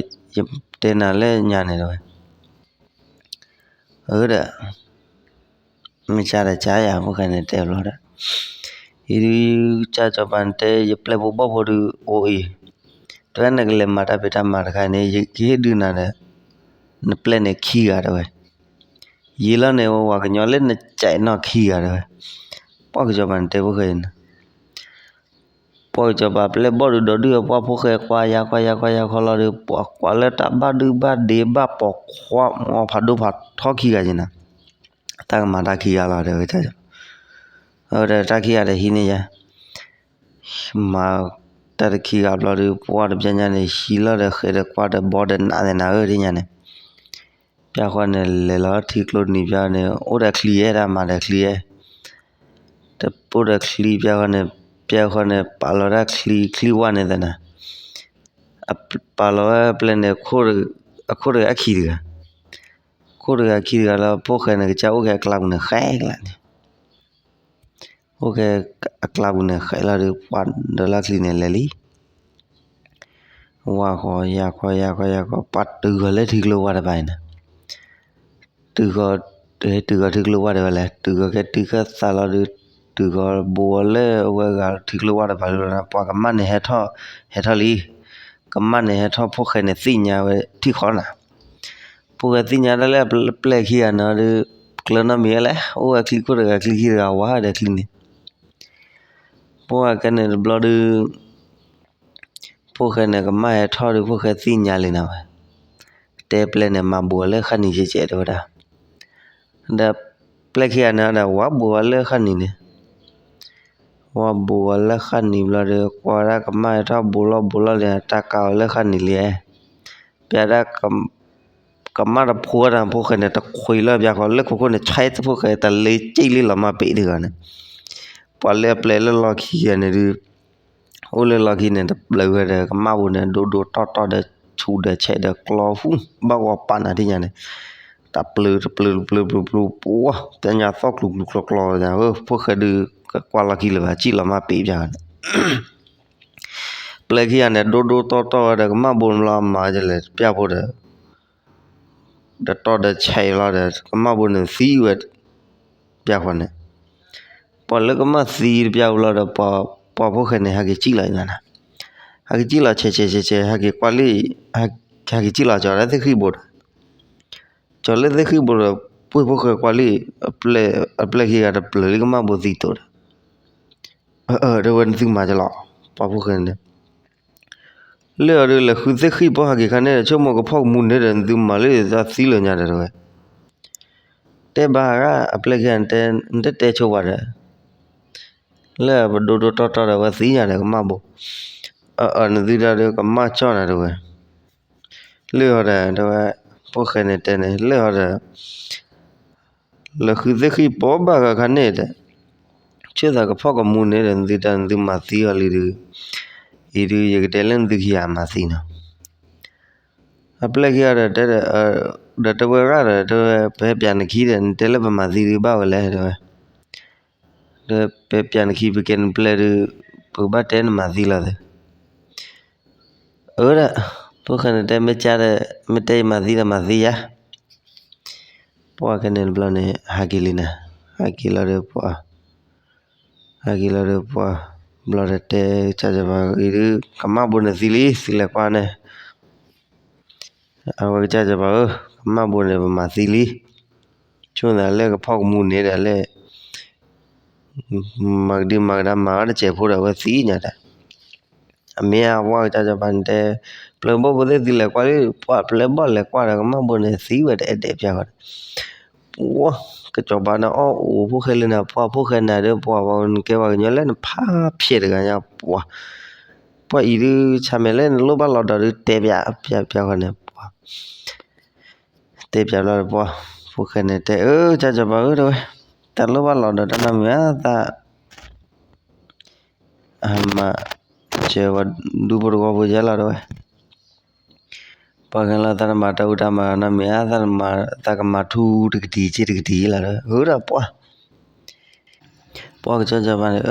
ယတဲနၤလၢညါန့ၣ်တဲဝဲ, အၢဒီး မ့ၢ်ကါဒီးကါယၤ ဖိၣ်ဃဲန့ၣ်တဲဘျီဒီး, အံၤဒုး ကစၢ်စီၤပၤန့ၣ်တဲ ယပျဲၢ်ဖိဘီၣ်ဖိဒုးအိၣ်အံၤ, တဲဝဲနကလဲၤမၤတၢ်ဖံးတၢ်မၤတခါန့ၣ် ယကဟ့ၣ်ဒုးနၤဒီး နပျဲၢ်န့ၣ်ခံဂၤတဲဝဲ, ယံာ်လီၤန့ၣ် ဝၤကညီလၢနကဲးနီၢ်ခံဂၤတဲဝဲ, ပှၢ်ကစီၤပၤန့ၣ်တဲဖိၣ်ဃဲန့ၣ် ပှၢ်ကစီၤပၤပျဲၢ်ဘီၣ်ဒုးဒီးဒုးအပှၢ်ဖိၣ်ဃဲ ကွၢ်ယါကွၢ်ယါကွၢ်ယါခီလီၤဒီး ပှၤကွၢ်လၢတၢ်ဘၣ်ဒုဘၣ်ဒ့ဘၣ်ပိာ်ခွါ မီၤဖးဒိၣ်ဖးထီခံဂၤက့ၤနၤ, တၢ်ကမၤတၢ်ခံဂၤလီၤတဲဝဲ, အဝဲဒၣ်တၢ်ခံဂၤဒီးဟံးန့ၢ်ယါ မၤတၢ်တခံဂၤဘျီဒီး ပှၢ်တပျဲညါန့ၣ် ဟံးလီၤဒီးဃဲးဒီးကွၢ်ဒီးဘီဒီးနးသဲနၤဧၢဒ်ညါန့ၣ်, ပျၢ်ဃီန့ၣ် လဲၤလီၤထံကျိနံၤပျၢ်န့ၣ် အိၣ်ဒီးချံဧဲ တၢ်မၤဒီးချံဧဲ, တအိၣ်ဒီးချံပျၢ်ဃီန့ၣ်, ပျၢ်ဃီန့ၣ် ပာ်လီၤတၢ်ချံ ချံဝၣ်န့ၣ်သဲနၤ, ပာ်လီၤဝဲပျဲၢ်န့ၣ် အခိၣ်တဂၤအခံတဂၤ, ခိၣ်တဂၤခံတဂၤလၢ ဖိၣ်ဃဲန့ၣ် ကစၢ်အိၣ်က့ၤအကျါပူၤန့ၣ် ဃဲကျါန့ၣ် အိၣ်က့ၤအကျါပူၤန့ၣ် ဃဲလီၤဒီး ပှၢ်ဒီးလီၢ်ချံန့ၣ်လဲၤလံ, ဝါဃီယါဃီယါဃီယါဃီ ပှၢ်တုၤဃီၤလၢထံကျိဝၢ်တဖၣ်အံၤန့ၣ်, တုၤဃီၤ, တုၤဃီၤထံကျိဝၢ်တဖၣ်လဲၣ်, တုၤဃီၤကဲတုၤဃီၤသးလီၤဒီး, တုၤဃီၤဘူးအီၤလၢအဝဲဂၤထံကျိဝၢ်တဖၣ်လၢ ပှၤကမၣ်န့ၣ်ဟဲထီၣ်, ဟဲထီၣ်လံ, ကမၣ်န့ၣ်ဟဲထီၣ် ဖိၣ်ဃဲန့ၣ်သ့ၣ်ညါဝဲထံၣ်ဃီနၤ ဖိၣ်ဃဲသ့ၣ်ညါတၢ်လၢအပျဲၢ်ခံဂၤန့ၣ်ဒီး ကျၢၤနီတမံၤဝဲလဲၣ်, အိၣ်ဝဲချံခိၣ်တဂၤချံခံတဂၤဝါဒီးချံန့ၣ်, ပှၢ်ကဲန့ၣ်တဘျီဒီး, ဖိၣ်ဃဲန့ၣ်ကမၣ်ဟဲထီၣ်ဒီး ဖိၣ်ဃဲသ့ၣ်ညါလံနၤဝဲ, တဲပျဲၢ်န့ၣ် မၤဘူးအီၤလၢဃၣ်နံၤကဲကဲတဲဝဲဒၣ်, ဒီးပျဲၢ်ခံဂၤန့ၣ်ဒီး ဝါဘူးအီၤလၢဃၣ်နံၤန့ၣ် ဝါဘူးအီၤလၢဃၣ်နံၤဘျီဒီး ကွၢ်ဒၣ်ကမၣ်ဟဲထီၣ်ဘူးလီၤဘူးလီၤလံ တၢ်ကးအီၤလၢဃၣ်နံၤလံ, ပျဲဒၣ်, ကမၣ်တဖိတၢ်ဖိၣ်ဃဲန့ၣ် တခွံလၢပျၢ်ဃီ လၢခိခိၣ်န့ၣ် ဆဲးဖိၣ်ဃဲတလ့ကၠံၣ်လံလီၤမၢ်ပ့ၤတဂၤန့ၣ်, ပှၤလၢအပျဲၢ်လၢလီၢ်ခံဂၤန့ၣ်ဒုး အိၣ်လၢလီၢ်ခံန့ၣ် တပျၢၤဝဲဒီး ကမၣ်ဘိန့ၣ် ဒိၣ်ဒိၣ်တီၢ်တီၢ်ဒီး ဆူးဒီးဆဲးဒီးကျီဟူ ဘၣ်ဂီၤပာ်နၤထံၣ်ညါန့ၣ်, တပျၢၤတပျၢၤတပျၢၤပျၢၤပျၢၤပျၢၤ ပှၤ တၢ်ညါသီၣ်ကျူၤကျူၤကျီကျီ ဖိၣ်ဃဲဒုး ကကွၢ်လီၢ်ခံလၢၤဘၣ် ကၠံၣ်လီၤမၢ်ပ့ၤပျၢ်န့ၣ် ပျဲၢ်ခံဂၤန့ၣ် ဒိၣ်ဒိၣ်တီၢ်တီၢ်ဝဲဒီး ကမၣ်ဘိန့ၣ်လီၤမၤဒ်လဲၣ်တပျၢ်ဖိဒီး ဒီးတီၢ်ဒီးဆဲးလီၤဒီး ကမၣ်ဘိန့ၣ်သံဝဲ ပျၢ်ဃီန့ၣ်, ပှၤလၢကမၣ်သံတပျၢ်ဖိလီၤဒီး ပှၤဖိၣ်ဃဲန့ၣ် ဟဲက့ၤကၠံၣ်လီၤညါနၤ, ဟဲက့ၤကၠံၣ်လီၤဆဲးဆဲးဆဲးဆဲး ဟဲက့ၤကွၢ်လံ, ဟဲက့ၤကၠံၣ်လီၤကၠီၤလၢသ့ၣ်ဃံၣ်ဘိဒီး ကၠီၤလၢသ့ၣ်ဃံၣ်ဘိဒီး ပှ့ၢ်ဖိၣ်ဃဲကွၢ်လံ, အပျဲၢ်ခံဂၤတပျၢၤလံကမၣ်ဘိသံတိာ်ဒီး, အၢ အၢ တဲဝဲနသုမၤကလီၤ, ပှၤဖိၣ်ဃဲန့ၣ် လၢအီၤဒုး လဲၤဃုသ့ၣ်ဃံၣ်ဖိဟဲက့ၤခါန့ၣ်ဒီး ဆိကမိၣ်ကဖီၣ်ကမူန့ၣ်ဒီး နသုမၤလၢတၢ်သံလၢညါဒီးတဲဝဲ, တဲဘၣ်ဂၤအပျဲၢ်ခံဂၤ နတတဲဆိဘၣ်ဒီး လၢပဒိၣ်ဒိၣ်တီတီဒီး အဝဲသံညါဒီးကမၣ်ဘိ, အၢ အၢ နသုတၢ်ဒီးကမၣ်ကၠီၣ်နၤတဲဝဲ, လၢအီၤဒီး တဲဝဲ, ဖိၣ်ဃဲန့ၣ်တဲန့ၣ် လၢအီၤဒီး လဲၤဃုသ့ၣ်ဃံၣ်ဖိဘၣ်ဂၤခါန့ၣ်ဒီး ဆၢသးကဖီၣ်ကမူန့ၣ်ဒီး နသုတၢ်နသုမၤသံအီၤလံဒုး, အံၤဒုး ယကတဲလၢနသုခံဂၤမၤသံနီၤ, အပျဲၢ်ခံဂၤဒီးတဲဒီး, ဒီးတဲဝဲဂၤဒီး တဲဝဲ ပဟဲပျးနခံဒီး နတဲလၢပမၤသံဒုးဘၣ်ဝဲလဲၣ် တဲဝဲ, ဒီးပဟဲပျးနခံ ပကဲနပျဲၢ်ဒုး ပကဘၣ်တဲနမၤသံလီၤသ့ အၢဒီး ဖိၣ်ဃဲန့ၣ်တဲ မ့ၢ်ကါဒီး မ့ၢ်တဲယမၤသံဒီးမၤသံယါ, ပှၢ်ကဲန့ၣ်တဘျီန့ၣ် ဟးက့ၤလံနၤ, ဟးက့ၤလီၤဒီးပှၢ်, ဟးက့ၤလီၤဒီးပှၢ်, ဘျီဒီးတဲ ကစၢ်စီၤပၤအံၤဒုး ကမၣ်ဘိန့ၣ်သံလံ သုလဲၤကွၢ်န့ၣ်, အဝဲကစၢ်စီၤပၤဧၢ, ကမၣ်ဘိန့ၣ် ပမၤသံလံ, ဆိသးလၢကဖီၣ်ကမူန့ၣ်ဒီးလၢ မၤကဒံမၤကဒါမၤအီၤတစဲးဖိဒီး အဝဲသံညါဒီး, အမ့ၢ်အဝဲကစၢ်စီၤပၤန့ၣ်တဲ, ပျဲၢ်ဘီၣ်ဖိသ့ၣ်သုလဲၤကွၢ်လံ, ပှၢ်ပျဲၢ်ဘီၣ်လဲၤကွၢ်ဒီး ကမၣ်ဘိန့ၣ်သံဝဲတအဲၣ်ဒဲးပျၢ်ဃီဒီး, ပှၢ် ကစီၤပၤန့ၣ်အီၣ်အိၣ်ဖိၣ်ဃဲလၢနၤ ပှၢ်ဖိၣ်ဃဲနၤဒီး ပှၢ်ဝဲနကဲပှၤကညီလၢနဖးဖျဲးတဂၤညါ ပှၢ်, ပှၢ်အံၤဒုး ဆါမဲာ်လၢနလိၣ်ဘၣ်လီၤဒီးဒုး တဲပျး ပျး ပျးဃီန့ၣ် ပှၢ် တဲပျးဘျီဒီးပှၢ်, ဖိၣ်ဃဲန့ၣ်တဲ အၢ ကစၢ်စီၤပၤဧၢ တဲဝဲ, တၢ်လိၣ်ဘၣ်လီၤဒီးတၢ်နီတမံၤဧါ သး အမၤစၢၤဝဲဒူဖိတဝီဖိယဲလီၤတဲဝဲ, ပှၢ်ကဲလီၤ သးတမၤတၢ်အူတၢ်မၤနီတမံၤဧါ သးတမၤ သးကမၤထူတကတံၤစ့တကတံၤလီၤတဲဝဲ အၢဒီးပှၢ် ပှၢ်ကစၢ်စီၤပၤန့ၣ်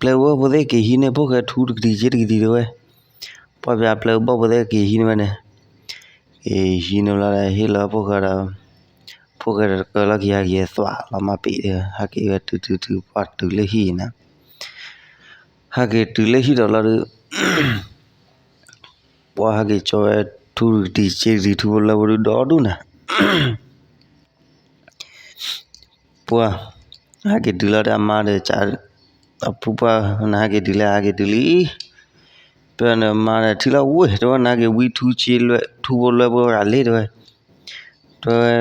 ပျဲၢ်ဘီၣ်ဖိသ့ၣ်က့ၤဟံးန့ၢ်ဖိၣ်ဃဲထူတကတံၤစ့တကတံၤတဲဝဲ, ပှၢ်ပျဲၢ်ပျဲၢ်ဘီၣ်ဖိသ့ၣ်က့ၤဟံးန့ၢ်ဝဲန့ၣ်, က့ၤဟံးန့ၢ်လီၤဒီးဟ့ၣ်လီၤဖိၣ်ဃဲဒီး, ဖိၣ်ဃဲဒီးတကၢလီၢ်ခံ ဟဲက့ၤသွးလီၤမၢ်ပ့ၤဒီး ဟဲက့ၤဝဲတုၤတုၤတုၤပှၢ်တုၤလၢဟံၣ်န့ၣ်, ဟဲက့ၤတုၤလၢဟံၣ်ဒီးလီၤဒီး ပှၢ်ဟဲက့ၤကၠီဝဲထူတကတံၤစ့တကတံၤထူဖိလၢဖိဒုးဒီဒူၣ်န့ၣ်, ပှၢ်, ဟဲက့ၤတုၤလီၤဒီးအမါဒီး အဖုပှၢ်, နဟဲက့ၤတုၤလံ ဟဲက့ၤတုၤလံ, ပှၢ်န့ၣ်မါဒီးထံၣ်လီၤဝဲ တဲဝဲ နဟဲက့ၤဝံထူဆ့လွဲ ထူဖိလွဲဖိဂၤလံ တဲဝဲ, တဲဝဲ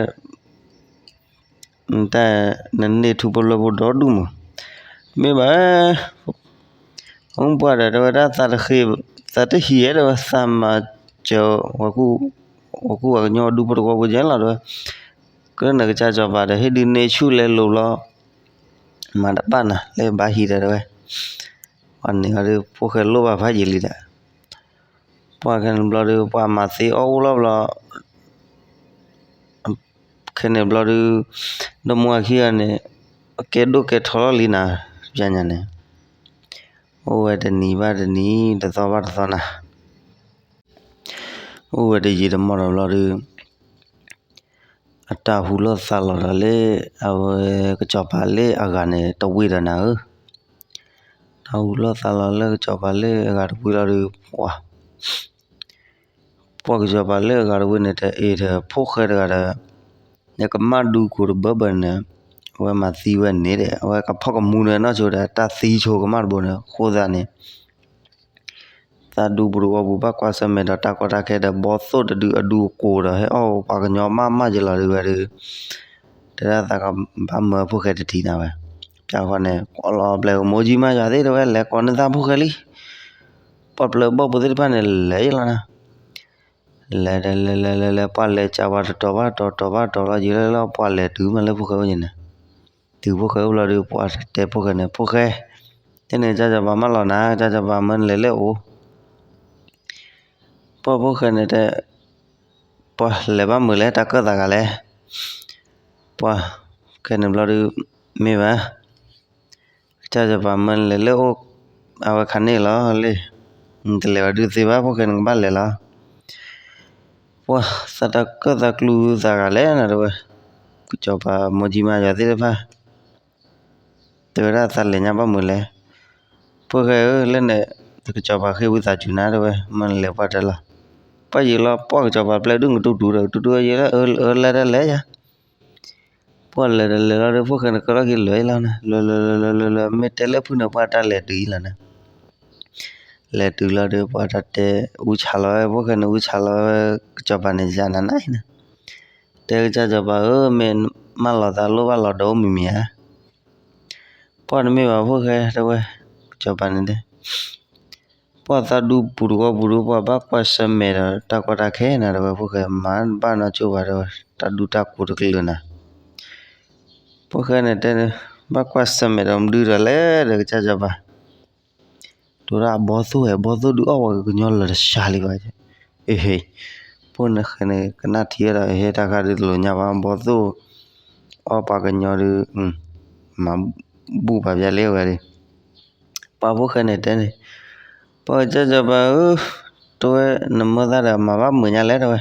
တၢ် နန့ၢ်ထူဖိလွဲဖိဒီဒူၣ်မး, မ့ၢ်ဘၣ် အပှၢ်ဒီး တဲဝဲဒၣ် သးတဟံးဧါ တဲဝဲ သးမၤစၢၤ ဝဲကူၣ်ဝဲကညီဒူဖိတဝီဖိကဲလီၤ တဲဝဲ, ကနကစၢ်စီၤပၤဒီး ဟ့ၣ်ဒုးန့ၢ်ဆူၣ်လဲၤလိၤလီၤ, မၤတဘၣ်နၤ လၢဘၣ်ဟံးဒီး တဲဝဲ, ပှၢ်န့ၣ်ဒီး ဖိၣ်ဃဲလိၣ်ဘၣ်ဖးယံာ်လံဒီး ပှၢ်ခဲန့ၣ်ဘျီဒီး ပှၢ်မၤသ့အီၣ်အိၣ်လီၤဘျီ, ခဲန့ၣ်ဘျီဒီး ဒီမါဝၤခံဂၤန့ၣ် ကဲဒိၣ်ကဲထီလီၤလံနၤ, ပျဲညါန့ၣ် အိၣ်ဝဲတနံၤဘၣ်တနံၤ တသီဘၣ်တသီနၤ, အိၣ်ဝဲတယံာ်တမီၢ်ဒီးဘျီဒီး အတၢ်ဟူလိာ်သးလီၤဒီးလၢ အဝဲကစီၤပၤလၢအဂၤန့ၣ်တဝံၤဒီးနၤဧၢ, တၢ်ဟူလိာ်သးလီၤလၢကစီၤပၤလၢအဂၤတဝံၤလီၤဒီး ပှၢ် ပှၢ်ကစီၤပၤလၢအဂၤတဝံၤန့ၣ် တအ့ၣ်ဒီးဖိၣ်ဃဲတဂၤဒီး နကမၣ်ဒူကိၤတဘၢဘၢန့ၣ် အဝဲမၤသံဝဲန့ၣ်ဒီး အဝဲကဖီၣ်ကမူဒီးနီၢ်ဆိဒီး တၢ်သံဆိကမၣ်တဘိန့ၣ် အဃိသတးန့ၣ် သးဒူပူၤတဝီပူၤ ဘၣ်ကွၢ်ဆၢၣ်မဲာ်ဒီးတၢ်ကီတၢ်ခဲဒီး ဘီသိၣ်တဒုအဒူအကိၤဒီး ဟဲအီၣ်ပှၤကညီမးမးယလီၤဒုးဝဲဒီး တဲဒၣ်သးကဘၣ်မၢဖိၣ်ဃဲတထံၣ်နၤဝဲ, ပျၢ်ဃီန့ၣ် ကိးလီၤပျဲၢ်မိၢ်ကၠံမးယွၤသ့ၣ်တဲဝဲ လဲၤကိးန့ၢ်သးဖိၣ်ဃဲလံ, ပှၢ်ပျၢၤဘီၣ်ဖိသ့ၣ်တဖၣ်န့ၣ် လဲၤယလီၤနၤ လဲၤလဲၤလဲၤလဲၤလဲၤလဲၤ ပှၢ်လဲၤကးပှၤတတီၤဘၣ်တီၤ တီၤဘၣ်တီၤလီၤ ယံာ်လီၤလီၤ ပှၢ်လဲၤတုၤမးလၢဖိၣ်ဃဲအိၣ်ယံၤန့ၣ်, တုၤဖိၣ်ဃဲအိၣ်ဘျီဒီး ပှၢ်တဲဖိၣ်ဃဲန့ၣ် ဖိၣ်ဃဲ, တဲန့ၣ်ကစၢ်စီၤပၤမၢလီၤနၤ ကစၢ်စီၤပၤမၢနလဲၤလၢအအိၣ်, ပှၢ်ဖိၣ်ဃဲန့ၣ်တဲ, ပှၢ်လဲၤဘၣ်မုာ်လဲၣ် တၢ်ကၢၣ်သးဂၤလဲၣ်, ပှၢ်, ခဲန့ၣ်ဘျီဒီး, မ့ၢ်ဘၣ် ကစၢ်စီၤပၤမၢနလဲၤလၢအအိၣ်, အဝဲခါန့ၣ်လီၤလံ, တလဲၤဝဲဒုးသ့ဘၣ် ဖိၣ်ဃဲန့ၣ်ကဘၣ်လဲၤလီၤ, ပှၢ်သးတၢ်ကၢၣ်သးကျူသးဂၤလဲၣ်နၤတဲဝဲ, ကစီၤပၤမိၢ်ကၠံမးယွၤသ့ၣ်တဖၣ်, တဲဝဲဒၣ်သးလဲၤညါဘၣ်မုာ်လဲၣ်, ဖိၣ်ဃဲဧၢ လၢန့ၣ်, ကစီၤပၤဃ့ဝံသးစူၤနၤတဲဝဲ မၢနလဲၤပှၢ်တဲလီၤ, ပှၢ်ယံာ်လီၤ ပှၢ်ကစီၤပၤပျဲၢ်ဒုၣ်ကတူၢ်တူၢ်ဒီး ကတူၢ်တူၢ်ယံာ်လၢအၢလဲၣ်တၢ်လဲၣ်ယၤ ပှၢ်လဲၤဒီးလဲၤလီၤဒီး ဖိၣ်ဃဲန့ၣ်ကလီၢ်ခံလဲၤလီၤနၤ, လဲၤလဲၤလဲၤလဲၤလဲၤလဲၤ မ့ၢ်တဲလၢဖုန့ၣ် ပှၢ်တၢ်လဲၤတုၤလီၤနၤ, လဲၤတုၤလီၤဒီး ပှၢ်တၢ်တဲအူဆါလီၤဝဲ ဖိၣ်ဃဲန့ၣ် အူဆါလီၤဝဲ ကစီၤပၤန့ၣ်ယၤနၤနၤအံၤနၤ, တဲကစၢ်စီၤပၤဧၢ မ့ၢ်မၢလီၤသးလိၣ်ဘၣ်လီၤဒီးအိၣ်မံၤမံၤဧါ ပှၢ်တမ့ၢ်ဘၣ်ဖိၣ်ဃဲတဲဝဲ, ကစီၤပၤန့ၣ်တဲ, ပှၢ်သးဒူပူၤတဝီပူၤဒီး ပှၢ်ဘၣ်ကွၢ်ဆၢၣ်မဲာ်ဒီးတၢ်ကီတၢ်ခဲနၤတဲဝဲ ဖိၣ်ဃဲမၤဘၣ်နီၢ်ကၠိဘၣ်တဲဝဲ, တၢ်ဒူတၢ်ကိၤတကလုာ်နၤ, ဖိၣ်ဃဲန့ၣ်တဲ, ဘၣ်ကွၢ်ဆၢၣ်မဲာ်ဒီးမနုၤဒီးလဲၣ်ဒီးကစၢ်စီၤပၤ တဲဝဲဒၣ်အဘီသိၣ်ဝဲ ဘီသိၣ်ဒုးအီၣ်ပှၤကညီလၢာ်တဆှးလံဘၣ်, အ့ဟ့, ဖိၣ်ဃဲန့ၣ် ကနၣ်ထံဝဲဒီး အ့ဟ့ တၢ်ခါဒုးတလိာ်ညါဘၣ် ဘီသိၣ် အီၣ်ပှၤကညီဒုး, မၤဘူၣ်ပာ်ပျဲလံဝဲဒၣ်, ပှၢ်ဖိၣ်ဃဲန့ၣ်တဲန့ၣ်, ပှၢ်ကစၢ်စီၤပၤဧၢ, တဲဝဲ နမၢသးဒီးမၤဘၣ်မုာ်ညါလဲၣ်တဲဝဲ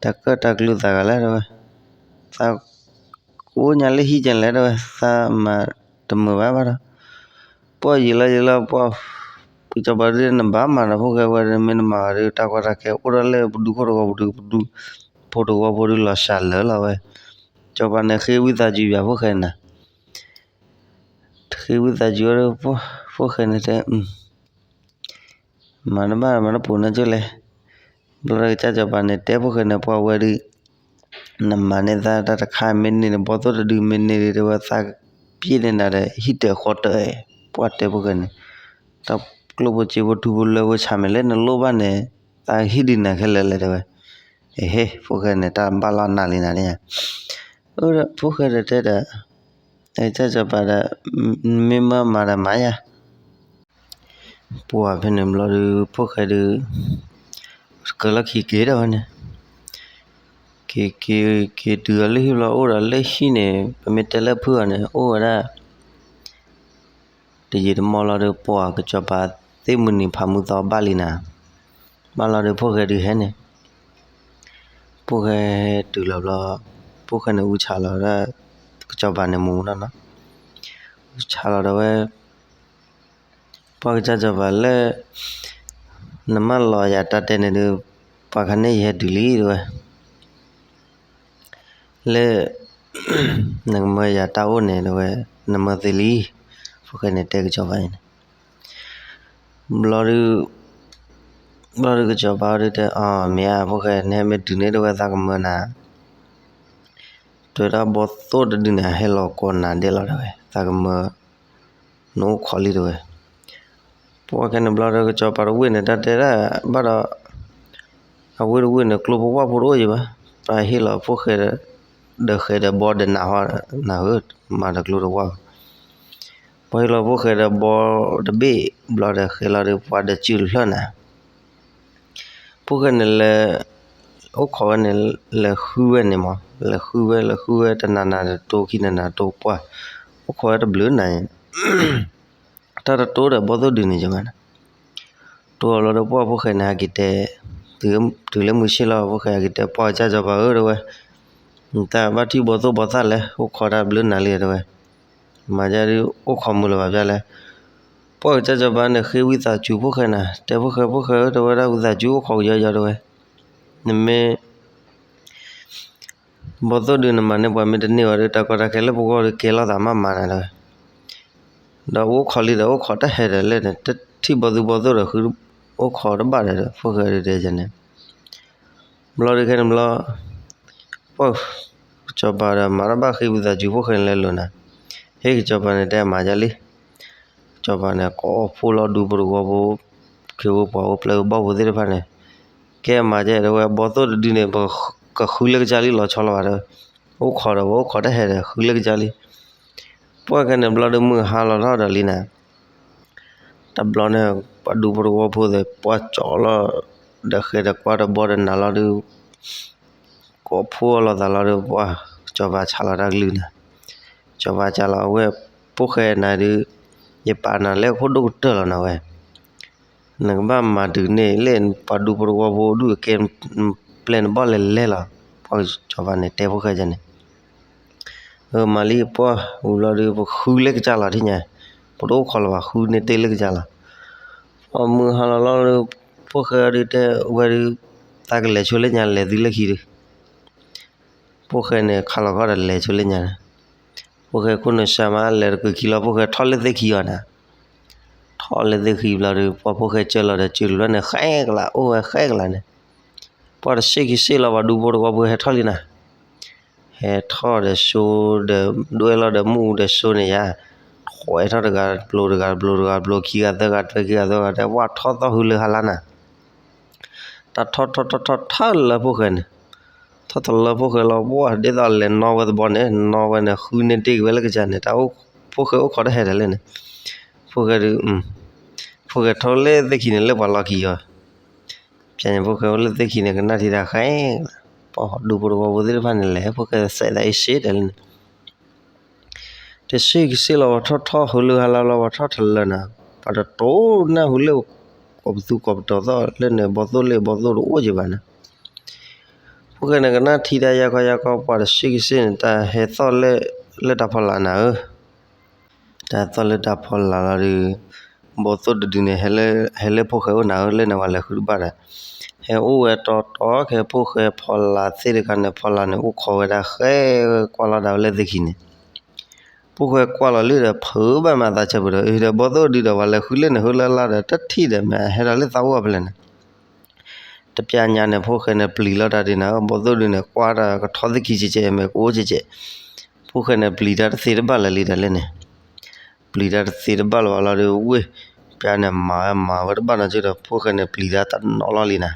တၢ်ကၢၣ်တၢ်ကျူသးဂၤလဲၣ်တဲဝဲ, သးကိးညါလၢဟံၣ်ကလဲၣ်တဲဝဲ သးမၤတမုာ်ဘၣ်ဘၣ်ဒီး, ပှၢ်ယံာ်လီၤယံာ်လီၤပှၢ်, ကစီၤပၤဒုးနဘၣ်မၤဒီးဖိၣ်ဃဲဝဲ မ့ၢ်နမၤဝဲဒုး တၢ်ကီတၢ်ခဲအိၣ်ထီၣ်လၢပဒူခိၣ်တဝီပူၤဒုး ပဒူဖိတဝီဖိဒုးလီၤစှၤလၢာ်လီၤဝဲ, ကစီၤပၤန့ၣ်ဃ့ဝံသးစူၤယၤဖိၣ်ဃဲနၤ ဃ့ဝံသးစူၤဝဲဒီး ဖိၣ်ဃဲန့ၣ်တဲ, မၤတဘၣ်မၤတပူၤနီၢ်ကၠိလဲၣ်, ဘျီဒီးကစၢ်စီၤပၤန့ၣ်တဲဖိၣ်ဃဲန့ၣ် ပှၢ်ဝဲဒုး, နမၤန့ၢ်သးတၢ်တခါမ့ၢ်န့ၢ်န့ၣ် ဘီသိၣ်တဒုမ့ၢ်န့ၢ်ဒုးတဲဝဲ သးပျဲန့ၢ်နၤဒီး ဟံၣ်တၢၤဃီတၢၤ, ပှၢ်တဲဖိၣ်ဃဲန့ၣ်, တၢ်ကျိၣ်ဖိစ့ဖိထူဖိလွဲဖိဆၣ်မဲာ်လၢနလိၣ်ဘၣ်န့ၣ်, သးဟံၣ်ဒုးနၤခဲလၢာ်လဲၣ်တဲဝဲ, အ့ဟ့ ဖိၣ်ဃဲန့ၣ် တၢ်ဘၣ်လီၤနၤလံနၤန့ၣ်ဧါ ဖိၣ်ဃဲဒီးတဲဒီး, ကစၢ်စီၤပၤဒီး, မ့ၢ်မၢမၤဒီးမၤယၤ, ပှၢ်ဖဲန့ၣ်ဘျီဒုး ဖိၣ်ဃဲဒုး, ကလီၢ်ခံက့ၤဒီးဝဲန့ၣ်, က့ၤက့ၤက့ၤတုၤအီၤလၢဟံၣ်ဘျီအိၣ်ဒီးလၢဟံၣ်န့ၣ် ပမ့ၢ်တဲလၢဖုအီၤန့ၣ် အိၣ်ဝဲဒၣ် တယံာ်တမီၢ်လီၤဒီး ပှၢ်ကစီၤပၤသ့ၣ်မုၢ်နံၤဖးမုၢ်သီဘၣ်လံနၤ, ဘၣ်လီၤဒီးဖိၣ်ဃဲဒုးဟဲန့ၣ်, ဖိၣ်ဃဲတုၤလီၤဘျီ, ဖိၣ်ဃဲန့ၣ်အူဆါလီၤဒီး, ကစီၤပၤန့ၣ်မူနီၢ်နီၢ်, အူဆါလီၤဒီးဝဲ, ပှၢ်ကစၢ်စီၤပၤလၢ, နမၢလီၤယၤတၢ်တဲန့ၣ်ဒုး, ပှၢ်ခါန့ၣ်ယဟဲတုၤလံတဲဝဲ လၢ နကမၢယၤတၢ်အိၣ်န့ၣ် တဲဝဲ, နမၢသ့လံ, ဖိၣ်ဃဲန့ၣ်တဲကစီၤပၤန့ၣ်. ဘျီဒုး, ဘျီဒုးကစီၤပၤဒုးတဲ, အမ့ၢ်ဧါ ဖိၣ်ဃဲ နဟဲမ့ၢ်တုၤန့ၣ် တဲဝဲ သးကမၢနၤ, တဲဝဲဒၣ် ဘီသိၣ်တဒုန့ၣ် အဟဲလီၤကိးနၤဒဲးလီၤ တဲဝဲ, သးကမၢ နအိၣ်ခိးလံ တဲဝဲ. ပှၢ်ခဲန့ၣ်ဘျီဒီး ကစီၤပၤတဝ့ၢ်န့ၣ် တၢ်တဲဒၣ်ဘၣ်ဒီး အဝ့ၢ်တဝ့ၢ်န့ၣ် ကျိဖိဝၣ်ဖိတအိၣ်ယံၤဘၣ်, ပှၢ်ဟ့ၣ်လီၤဖိၣ်ဃဲ ဒီးဃဲဒီးဘီဒီးနးဟီ နၤဧၢ, မၤဒီးကျိတဝၣ်, ပှၢ်ဟ့ၣ်လီၤဖိၣ်ဃဲဒီးဘီတဘ့ၣ် ဘျီဒီးဃဲလီၤဒီး ပှၢ်ဒီးစုတဖျၢၣ်နၤ ဖိၣ်ဃဲန့ၣ်လဲၤ အိၣ်ခိးဝဲန့ၣ် လဲၤဃုဝဲန့ၣ်မး, လဲၤဃုဝဲ လဲၤဃုဝဲ တနၤနၤတတိၤ ခံနၤနၤတတိၤ ပှၢ် အိၣ်ခိးဝဲတဘျုးနၤန့ၣ် တၢ်တတိၤဒီးဘီသိၣ်ဒုန့ၣ်ယဘၣ်န့ၣ်, တိၤအီၤလီၤဒီး ပှၢ်ဖိၣ်ဃဲန့ၣ် ဟဲက့ၤတဲ, တုၤလၢမုၢ်ဆ့ၣ်လီၤ ဖိၣ်ဃဲဟဲက့ၤတဲ ပှၢ်ကစၢ်စီၤပၤဧၢ တဲဝဲ, နတၢ်ဘၣ်ထံၣ်ဘီသိၣ်ဘီသၣ်လဲၣ်, အိၣ်ခိးတၢ်ဘျုးနၤလံ တဲဝဲ, မၤဒ်ဒုး အိၣ်ခိးမုာ်လၢၤဘၣ်ဖျါလဲၣ်, ပှၢ်ကစၢ်စီၤပၤန့ၣ် ဃ့ဝံသးစူၤဖိၣ်ဃဲနၤ, တဲဖိၣ်ဃဲ ဖိၣ်ဃဲဧၢ တဲဝဲဒၣ် ဝံသးစူၤအိၣ်ခိးကယီယီ တဲဝဲ, နမ့ၢ် ဘီသိၣ်ဒုန့ၣ် မၤန့ၢ်ပှၤမ့ၢ်တန့ၢ်ဘၣ်ဒီး တၢ်ကီတၢ်ခဲလၢပဂီၢ်ဒီး ကဲလိာ်သးမးမးနၤ တဲဝဲ, ဒီးအိၣ်ခိးလံဒီး အိၣ်ခိးတၢ်ဟဲဒီးလဲၣ်န့ၣ် တထံၣ်ဘီသိၣ်ဘီသိၣ်ဒီး ဃုအိၣ်ခိးတဘၣ်ဒီး ဖိၣ်ဃဲဒုးတဲန့ၣ် ဘျီဒုးခဲန့ၣ်ဘျီ ပှၢ် ကစီၤပၤဒီး မၤတၢ်ဘၣ်ဃ့ဝံသးစူၤ ဖိၣ်ဃဲန့ၣ်လဲၤလိာ်နၤ, ဟ့ၣ်ကစီၤပၤန့ၣ် တဲမၤဒ်လံ, ကစီၤပၤန့ၣ် ကိးဖှိၣ်လီၤဒူဖိတဝီဖိ ခ့ဖိပှၤအိၣ်ပျဲၢ်ဘီၣ်ဖိသ့ၣ်တဖၣ်န့ၣ်, ကဲမၤဒ်တဲဝဲ ဘီသိၣ်တဒုန့ၣ် ပကဃုလၢကစၢ်လံ လီၤဆီလီၤဘၣ်ဒီး အိၣ်ခိးဒီး ပအိၣ်ခိးတၢ်ဟဲဒီး ဃုလၢကစၢ်လံ, ပှၢ်ခဲန့ၣ်ဘျီဒီး မုၢ်ဟါလီၤထီၣ်ဒီးလံနၤ တဘျီန့ၣ် ပှၤဒူဖိတဝီဖိသ့ၣ် ပှၢ်ကၠီလီၤ ဒီးဃဲဒီးကွၢ်ဒီးဘီဒီးနၤလီၤဒုး ကိးဖှိၣ်အီၤလိာ်သးလီၤဒီး ပှၢ် ကစီၤပၤဆါလီၤတၢ်ကလုၢ်နၤ, ကစီၤပၤဆါလီၤ အဝဲ ဖိၣ်ဃဲနၤဒုး ယပာ်နၤလၢခိၣ်ဒိၣ်ကတၢၢ်လီၤနၤဝဲ နကဘၣ်မၤတုၤန့ၣ်လၢ ပှၤဒူဖိတဝီဖိဒုးအကဲ ပျဲနဘီၣ်လဲၤလဲၤလီၤ, ပှၢ်ကစီၤပၤန့ၣ်တဲဖိၣ်ဃဲန့ၣ် အမၤလံ ပှၢ်ဝံၤဘျီဒီး ပဃုလၢကစၢ်လီၤထံၣ်ညါ, ပတအိၣ်ခိးလၢၤဘၣ် ဃုန့ၢ်တ့ၢ်လၢကစၢ်လီၤ, ပှၢ်မုၢ်ဟါလီၤလီၤဒီး ဖိၣ်ဃဲဒုးတဲဝဲဒုး သးကလဲၤဆိလၢညါ လဲၤသုလၢခံဒုး, ဖိၣ်ဃဲန့ၣ် ခါလီၤခီၣ်ဒီးလဲၤဆိလၢညါ, ဖိၣ်ဃဲခိၣ်နူာ်စှၤမး လဲၤတကွံာ်ခံလီၤ ဖိၣ်ဃဲထီၣ်လၢသ့ၣ်ခံအီၤနၤ, ထီၣ်လၢသ့ၣ်ခံဘျီဒီး ပှၢ်ဖိၣ်ဃဲစၢလီၤဒီး စၢတဖျၢၣ်န့ၣ် ဃဲကလး အိၣ်ဝဲဃဲကလးန့ၣ်, ပှၢ်တဆ့ခံဆ့လီၤ ပှၤဒူဖိတဝီဖိဟဲထီၣ်လံနၤ ဟဲထီၣ်ဒီးစိဒီး ဒွဲၣ်လီၤဒီးမူဒီးစိန့ၣ်ယါ, ထွဲထီၣ်တဂၤတဘျိတဂၤတဘျိတဂၤတဘျိ ခံဂၤသၢဂၤတွဲခံဂၤသၢဂၤ တဲဝဲထီၣ်သီၣ်ဟုလၢဟါလါနၤ, တၢ်ထီၣ်ထီၣ်ထီၣ်ထီၣ်ထီၣ်လၢဖိၣ်ဃဲန့ၣ်, ထီၣ်တလၢဖိၣ်ဃဲလီၤ ပှၢ်ဒ်သိးလဲၤနီၣ်ဝဲသဘီန့ၣ် နီၣ်ဝဲန့ၣ် ဃုန့ၢ်တ့ၢ်က့ၤဝဲလၢကစၢ်န့ၣ် တၢ်အိၣ် ဖိၣ်ဃဲအိၣ်ခိးတၢ်ဟဲဒီးလဲၣ်န့ၣ်, ဖိၣ်ဃဲဒုး ဖိၣ်ဃဲထီၣ်လၢသ့ၣ်ခံန့ၣ် လၢပှၤလီၢ်ခံအီၤ ပှၢ်ဖိၣ်ဃဲအိၣ်လၢသ့ၣ်ခံန့ၣ် ကနၣ်ထံတၢ်ဃဲ, ပှၢ်ဒူဖိတဝီဖိသ့ၣ်တဖၣ်န့ၣ်လဲၣ် ဖိၣ်ဃဲစဲးသးအ့ၣ်စ့တဲလၢန့ၣ်, တဆ့ကဆ့လီၤ ပှၤထီၣ်ထီၣ်ဟုလၢဟါလါလီၤ ပှၤထီၣ်တလၢနၤ, ပှၤတတိၤနၢ်ဟူလၢ ကိးပသူကိးပတီၤသီၣ်လၢန့ၣ် ဘီသိၣ်လၢဘီသိၣ်တအိၣ်က့ၤဘၣ်နၤ, ဖိၣ်ဃဲန့ၣ် ကနၣ်ထံတၢ်ယါကီယါကီ ပှၢ်တဆ့ကဆ့န့ၣ် တၢ်ဟဲသီၣ်လၢ လၢတၢ်ဖီလာ်နၤဧၢ တၢ်သီၣ်လၢတၢ်ဖီလာ်လီၤဒီး ဘီသိၣ်တဒုန့ၣ် ဟဲလၢဖိၣ်ဃဲအိၣ်နၤဧၢ လၢန့ၣ်ပှၤလဲၤဃုတဘၣ်ဒီး ဟဲအိၣ်ဝဲတီတီခဲ ဖိၣ်ဃဲဖီလာ်သ့ၣ်တခါန့ၣ် ဖီလာ်န့ၣ် အိၣ်ခိးဝဲဒၣ်ဃဲ ကွၢ်လီၤဒၣ်ဝဲလၢသ့ၣ်ခံန့ၣ်, ဖိၣ်ဃဲကွၢ်လီၤလံဒီး ဖုးဘၣ်မးသးဆၢပူၤဒီး အံၤဒီးဘီသိၣ်ဒုဒီး ပှၤလဲၤဃုလၢန့ၣ် ဟူလၢလါဒီး တထံၣ်ဒီး မ့ၢ်ဟဲဒီးလၢသးအိၣ်အဖဲလဲၣ်န့ၣ် တပျၢ်ညါန့ၣ် ဖိၣ်ဃဲန့ၣ် ပျံၤလီၤတၢ်ဒုးနၤ ဘီသိၣ်ဒုန့ၣ် ကွၢ်တၢ်ကထီသ့ၣ်ခံကဲးကဲး မ့ၢ်ကအိၣ်ကဲးကဲး, ဖိၣ်ဃဲန့ၣ် ပျံၤတၢ်တသ့တဘၣ်လၢၤလံဒီးလဲၣ်န့ၣ်, ပျံၤတၢ်တသ့တဘၣ်လၢၤဘၣ်လီၤဒီး ဝ့ၢ် ပျၢ်န့ၣ် မၤဝဲမၤဝဲတဘၣ်နီၤက့ဒီး ဖိၣ်ဃဲန့ၣ် ပျံၤတၢ်တနီၤလီၤလံနၤ,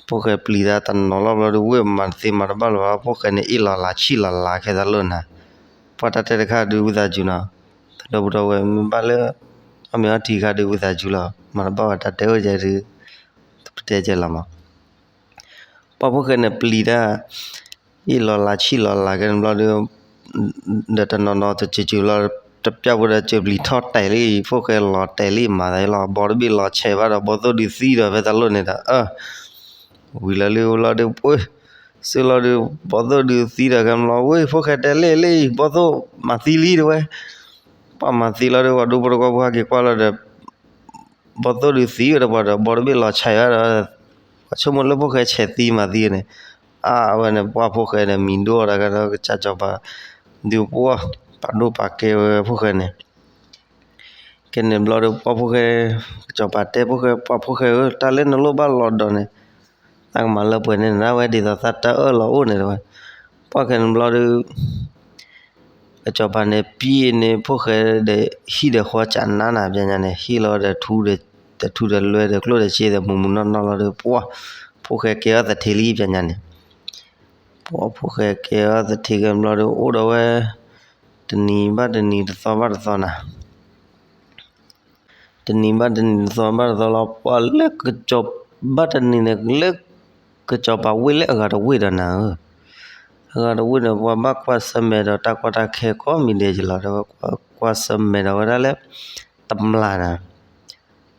ဖိၣ်ဃဲပျံၤတၢ်တနီၤလီၤဘျီဒီး ဝ့ၢ်မၤတသ့မၤတဘၣ်လၢၤဘၣ် ဖိၣ်ဃဲန့ၣ် အ့ၣ်လီၤလးဆံၣ်လီၤလးခဲသးလိၣ်နၤ, ပှၤတၢ်တဲတခါဒုးဝံသးစူၤနီၤ, သဒိၣ်ပဒီဝဲ မ့ၢ်ဘၣ်လၢ အီၣ်မ့ၤအီထံခါဒုးဝံသးစူၤလီၤ, မၤတဘၣ်ဝဲတၢ်တဲအိၣ်ကဲဒုး ပတဲကဲလီၤမး ပှၢ်ဖိၣ်ဃဲန့ၣ် ပျံၤတၢ် အ့ၣ်လီၤလးဆံၣ်လီၤလးကဲန့ၣ်ဘျီဒီး ဒီးတနီၤနီၤတစူၤစူၤလီၤ တပျၢ်ဖိဒီးစၢၤပျံၤထီၣ်တဲာ်လံ ဖိၣ်ဃဲလီၤတဲာ်လံ မၤသးလီၤ ဘီတဘ့ၣ်လီၤဆဲးဘၣ်ဒီး ဘီသိၣ်ဒုးသံဒီးဖဲတၢ်လိၣ်န့ၣ်ဒီး အၢ ဝံၤလီၤလံဘျီဒီး ပှၢ် စ့ၢ်လီၤဒီး ဘီသိၣ်ဒုးသံဒီးကဲန့ၣ်ဘျီ ဝ့ၢ် ဖိၣ်ဃဲတဲလံလံ ဘီသိၣ်မၤသံလံတဲဝဲ ပှၢ်မၤသံလီၤဒီး ပှၤဒူဖိတဝီဖိဟဲက့ၤကွၢ်လီၤဒီး ဘီသိၣ်ဒုးသံဝဲဒီးပှၤဒီး ဘီတဘ့ၣ်လီၤဆဲးဘၣ်ဒီး ပှၤဆိကမိၣ်လၢဖိၣ်ဃဲဆဲးသံမၤသံန့ၣ်, အါဝဲန့ၣ် ပှၢ်ဖိၣ်ဃဲန့ၣ် မံၤဒိၣ်အီၤတဂၤဒီး ကစၢ်စီၤပၤ ဒုးပှၢ် ပာ်ဒိၣ်ပာ်ကဲဝဲဖိၣ်ဃဲန့ၣ် ကဲန့ၣ်ဘျီဒီး ပှၢ်ဖိၣ်ဃဲ ကစီၤပၤတဲဖိၣ်ဃဲ ပှၢ်ဖိၣ်ဃဲဧၢ တၢ်လၢနလိၣ်ဘၣ်လီၤဒီးန့ၣ် သးကမၤလၢပှဲၤန့ၣ် နဝဲဒ်သိးသးတၢ်အၢၣ်လီၤအိၣ်န့ၣ်တဲဝဲ. ပှၢ်ခဲန့ၣ်ဘျီဒီး ကစီၤပၤန့ၣ် ပံန့ၣ်ဖိၣ်ဃဲဒီး ဟံၣ်ဒီးဃီစးနါနၤ ပျဲညါန့ၣ် ဟံၣ်လီၤဒီးထူဒီး တထူဒီးလွဲဒီးကျိၣ်ဒီးစ့ဒီး မုၢ်မုၢ်နီၢ်နီၢ်လီၤဒီး ပှၢ် ဖိၣ်ဃဲကဲအီၤသထ့လံ ပျဲညါန့ၣ် ပှၢ်ဖိၣ်ဃဲကဲအီၤသထ့ကဲဘျီဒီး အိၣ်ဒီးဝဲ တနံၤဘၣ်တနံၤ တသီဘၣ်တသီနၤ တနံၤဘၣ်တနံၤတသီဘၣ်တသီလီၤ ပှၢ်လၢကစီၤ ဘၣ်တနံၤန့ၣ် လၢကစီၤပၤဝ့ၢ်လၢအဂၤတဝ့ၢ်ဒီးနၤဧၢ, အဂၤတဝ့ၢ်န့ၣ် ပှၤဘၣ်ကွၢ်ဆၢၣ်မဲာ်ဒီးတၢ်ကီတၢ်ခဲကိးမံၤဒဲးယလီၤ တဲဝဲ ကွၢ်ဆၢၣ်မဲာ်ဒီးဝဲဒၣ်လၢ တမျၢ်နၤ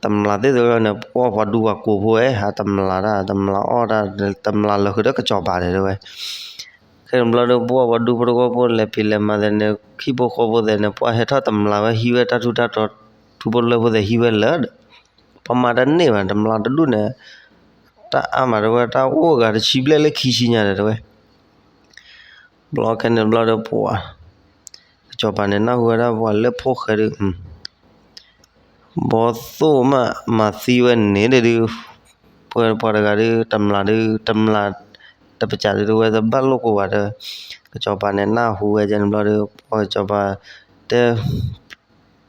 တမျၢ်သ့ၣ်သ့ၣ်ဝဲန့ၣ် ပှၢ်ပှၤဒူပှၤကိးဖိဝဲ ဟးတမျၢ်တၢ် တမျၢ်အီၣ်တၢ် တမျၢ်လၢာ်ဃုာ်ဒီးကစီၤပၤဒီးတဲဝဲ ခဲန့ၣ်ဘျီဒီး ပှၢ်ပှၤဒူဖိတဝီဖိလဲၤဖံးလဲၤမၤသဲးန့ၣ် ခံဖိဃီဖိသဲးန့ၣ် ပှၢ်ဟဲထီၣ်တမျၢ်ဝဲ ဟံးဝဲတၢ်ထူးတၢ်တီၤ ထူဖိလွဲဖိသဲးဟံးဝဲလၢာ်ဒီး ပှၤမၤတန့ၢ်ဘၣ် တမျၢ်တဒူၣ်န့ၣ် တၢ်အါမးတဲဝဲ တၢ်အိၣ်အဂၤတဆံဘျဲၣ်လၢခံဆံညါဒီးတဲဝဲ ဘျီခဲန့ၣ်ဘျီဒီးပှၢ် ကစီၤပၤန့ၣ်နၢ်ဟူဝဲဒၣ်ပှၢ်လၢဖိၣ်ဃဲဒီး ဘီသိၣ်မးမၤသံဝဲန့ၣ်ဒီး ပှၤပှၤတဂၤဒီး တမျၢ်ဒီး တမျၢ် တပစၢ်ဒီး တဝဲတဘၣ်လိာ်ကိးဘၣ်ဒီး ကစီၤပၤန့ၣ်နၢ်ဟူဝဲန့ၣ်ဘျီဒီး ပှၢ်ကစီၤပၤတဲ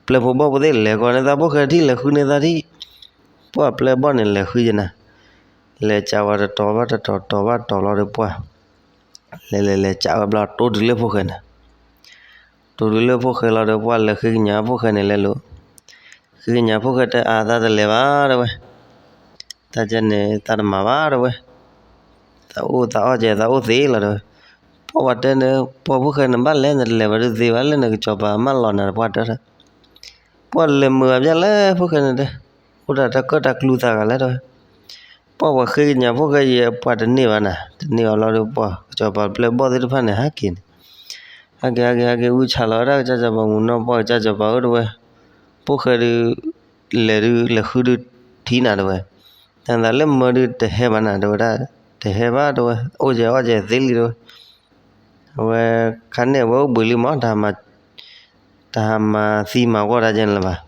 ပျဲၢ်ဖိဘီၣ်ဖိသ့ၣ် လဲၤကိးန့ၢ်သးဖိၣ်ဃဲထံၣ် လဲၤဃုန့ၢ်သးထံၣ်, ပှၢ်ပျဲၢ်ဘီၣ်န့ၣ် လဲၤဃုယနၤ, လဲၤကးဝဲတတီၤဘၣ်တတီၤ တီၤဘၣ်တီၤလီၤဒီးပှၢ် လဲၤလဲၤလဲၤကးဝဲဘျီ တိတုၤလၢဖိၣ်ဃဲန့ၣ် တိတုၤလၢဖိၣ်ဃဲလီၤဒီး ပှၢ်လဲၤဃ့ကညးဖိၣ်ဃဲန့ၣ်လဲၤလိာ်, ဃ့ကညးဖိၣ်ဃဲတဲ အါ သးတလဲၤဘၣ်တဲဝဲ, တၢ်ကဲန့ၣ် သးတမၤဘၣ်တဲဝဲ, သးအိၣ်သးအီၣ်ကဲ သးအိၣ်သ့လီၤတဲဝဲ, ပှၢ်ပှၤတဲန့ၣ် ပှၢ်ဖိၣ်ဃဲန့ၣ် ဘၣ်လဲၤနတလဲၤဘၣ်ဒုးသ့ဘၣ် လၢနကစီၤပၤမၢလီၤနၤတပှၢ်တဲ ပှၢ်လဲၤမုာ်အါဘျဲၣ်လၢဖိၣ်ဃဲန့ၣ်တဲ, အိၣ်ဒၣ်တၢ်ကၢၣ်တၢ်ကျူသးဂၤလဲၣ်တဲဝဲ, ပှၢ်ပှၤဃ့ကညးဖိၣ်ဃဲယဲ ပှၢ်တန့ၢ်ဘၣ်နၤ, တန့ၢ်ဘၣ်လီၤဒီးပှၢ် ကစီၤပၤပျဲၢ်ဘီၣ်သ့ၣ်တဖၣ်န့ၣ် ဟးက့ၤန့ၣ်, ဟးက့ၤ ဟးက့ၤ ဟးက့ၤ အူဆါလီၤဝဲဒၣ်ကစၢ်စီၤပၤမုၢ်နီၢ် ပှၢ်ကစၢ်စီၤပၤဧၢတဲဝဲ, ဖိၣ်ဃဲဒုး လဲၤဒုး လဲၤဃုဒုးထံနၤတဲဝဲ, တၢ်သးလၢမၢဒုးတဟဲဘၣ်နၤတဲဝဲဒၣ်, တဟဲဘၣ်တဲဝဲ, အိၣ်ကဲ အိၣ်ကဲသ့လံတဲဝဲ အဝဲ ခါန့ၣ်အဝဲအိၣ်ဘှံးလံမး တဟးမၤသံမၤဝီတၢ်ကဲန့ၣ်လၢၤဘၣ်.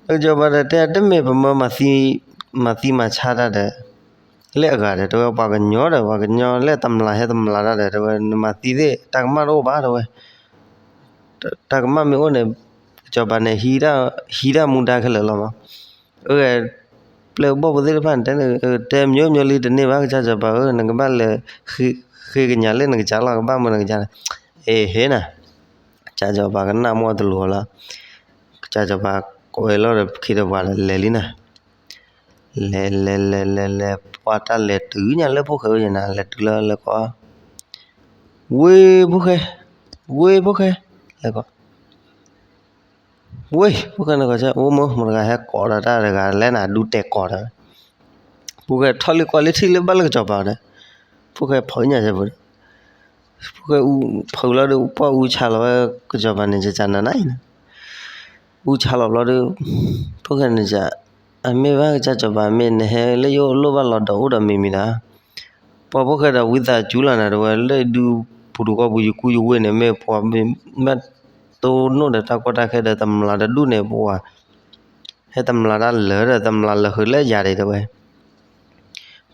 ကစီၤပၤဒီးတဲ တမ့ၢ်ပမၢမၤသံမၤဆါတၢ်ဒီး လၢအဂၤဒီး တဲဝဲ ပှၤကညီဒီး ပှၤကညီလၢတမျၢ်ဟဲတမျၢ်တၢ်ဒီး တဲဝဲ နမၤသံသ့ၣ် တၢ်ကမၣ်တအိၣ်ဘၣ်တဲဝဲ, တၢ်ကမၣ်မ့ၢ်အိၣ်န့ၣ် ကစီၤပၤန့ၣ် ဟံးတၢ်မူဒါခဲလၢာ်လီၤမး. အဂဲၤ ပျဲၢ်ဘီၣ်ဖိသ့ၣ်တဖၣ်န့ၣ် တဲ တဲမျိုးမျိုးလံ တန့ၢ်ဘၣ် ကစၢ်စီၤပၤဧၢ နကဘၣ်လဲၤဃ့ကညးလၢနကစၢ်လီၤ ကဘၣ်မၢနကစၢ်န့ၣ်, အ့ဟ့နၤ, ကစၢ်စီၤပၤကနၣ်မီၢ်တလူၤလီၤ, ကစၢ်စီၤပၤကွဲးလီၤဒီးခံတပှၤ လဲၤလံနၤ, လဲၤလဲၤလဲၤလဲၤလဲၤ ပှၢ်တၢ်လဲၤတုၤညါလၢဖိၣ်ဃဲဝဲယနၤ လဲၤတုၤလၢလဲၤကိး ဝ့ၢ်ဖိၣ်ဃဲ, ဝ့ၢ်ဖိၣ်ဃဲ, လဲၤကိး ဝ့ၢ်ဖိၣ်ဃဲန့ၣ်ကိးဆၢ အိၣ်မၢ မတၤတဂၤဟဲကိးဒီးတၢ်တဂၤလဲၣ်နၤ ဒူတဲာ်ကိးဒီး, ဖိၣ်ဃဲထီၣ်လံကွၢ်လၢထံၣ်လၢဘၣ်လၢကစီၤပၤဒီး, ဖိၣ်ဃဲဖုးညါဆၢဖိဒီး, ဖိၣ်ဃဲဖုးလီၤဒီး ပှၢ်အူဆါလီၤဝဲ ကစီၤပၤန့ၣ် ကစၢ်နၤနၤအံၤန့ၣ်, အူဆါလီၤဘျီဒီး, ဖိၣ်ဃဲန့ၣ်ကစၢ်, အမ့ၢ်ဘၣ်ကစၢ်စီၤပၤမ့ၢ်နဟဲလၢယအိၣ်လိၣ်ဘၣ်လီၤဒီးအိၣ်ဒီးမံၤမံၤဒီး ပှၢ်ဖိၣ်ဃဲဒီးဝံသးစူၤလီၤနၤတဲဝဲ လၢဒုးပူၤတကီၢ်ပူၤ ယကူယဝ့ၢ်န့ၣ် မ့ၢ်ပှၤမ့ၢ် တိၢ်နီၣ်ဒီးတၢ်ကီတၢ်ခဲဒီးတမျၢ်တဒူၣ်န့ၣ် ပှၤ ဟဲတမျၢ်တၢ်လၢာ်ဒီး တမျၢ်လၢာ်ဃုာ်လၢယၤဒံးတဲဝဲ,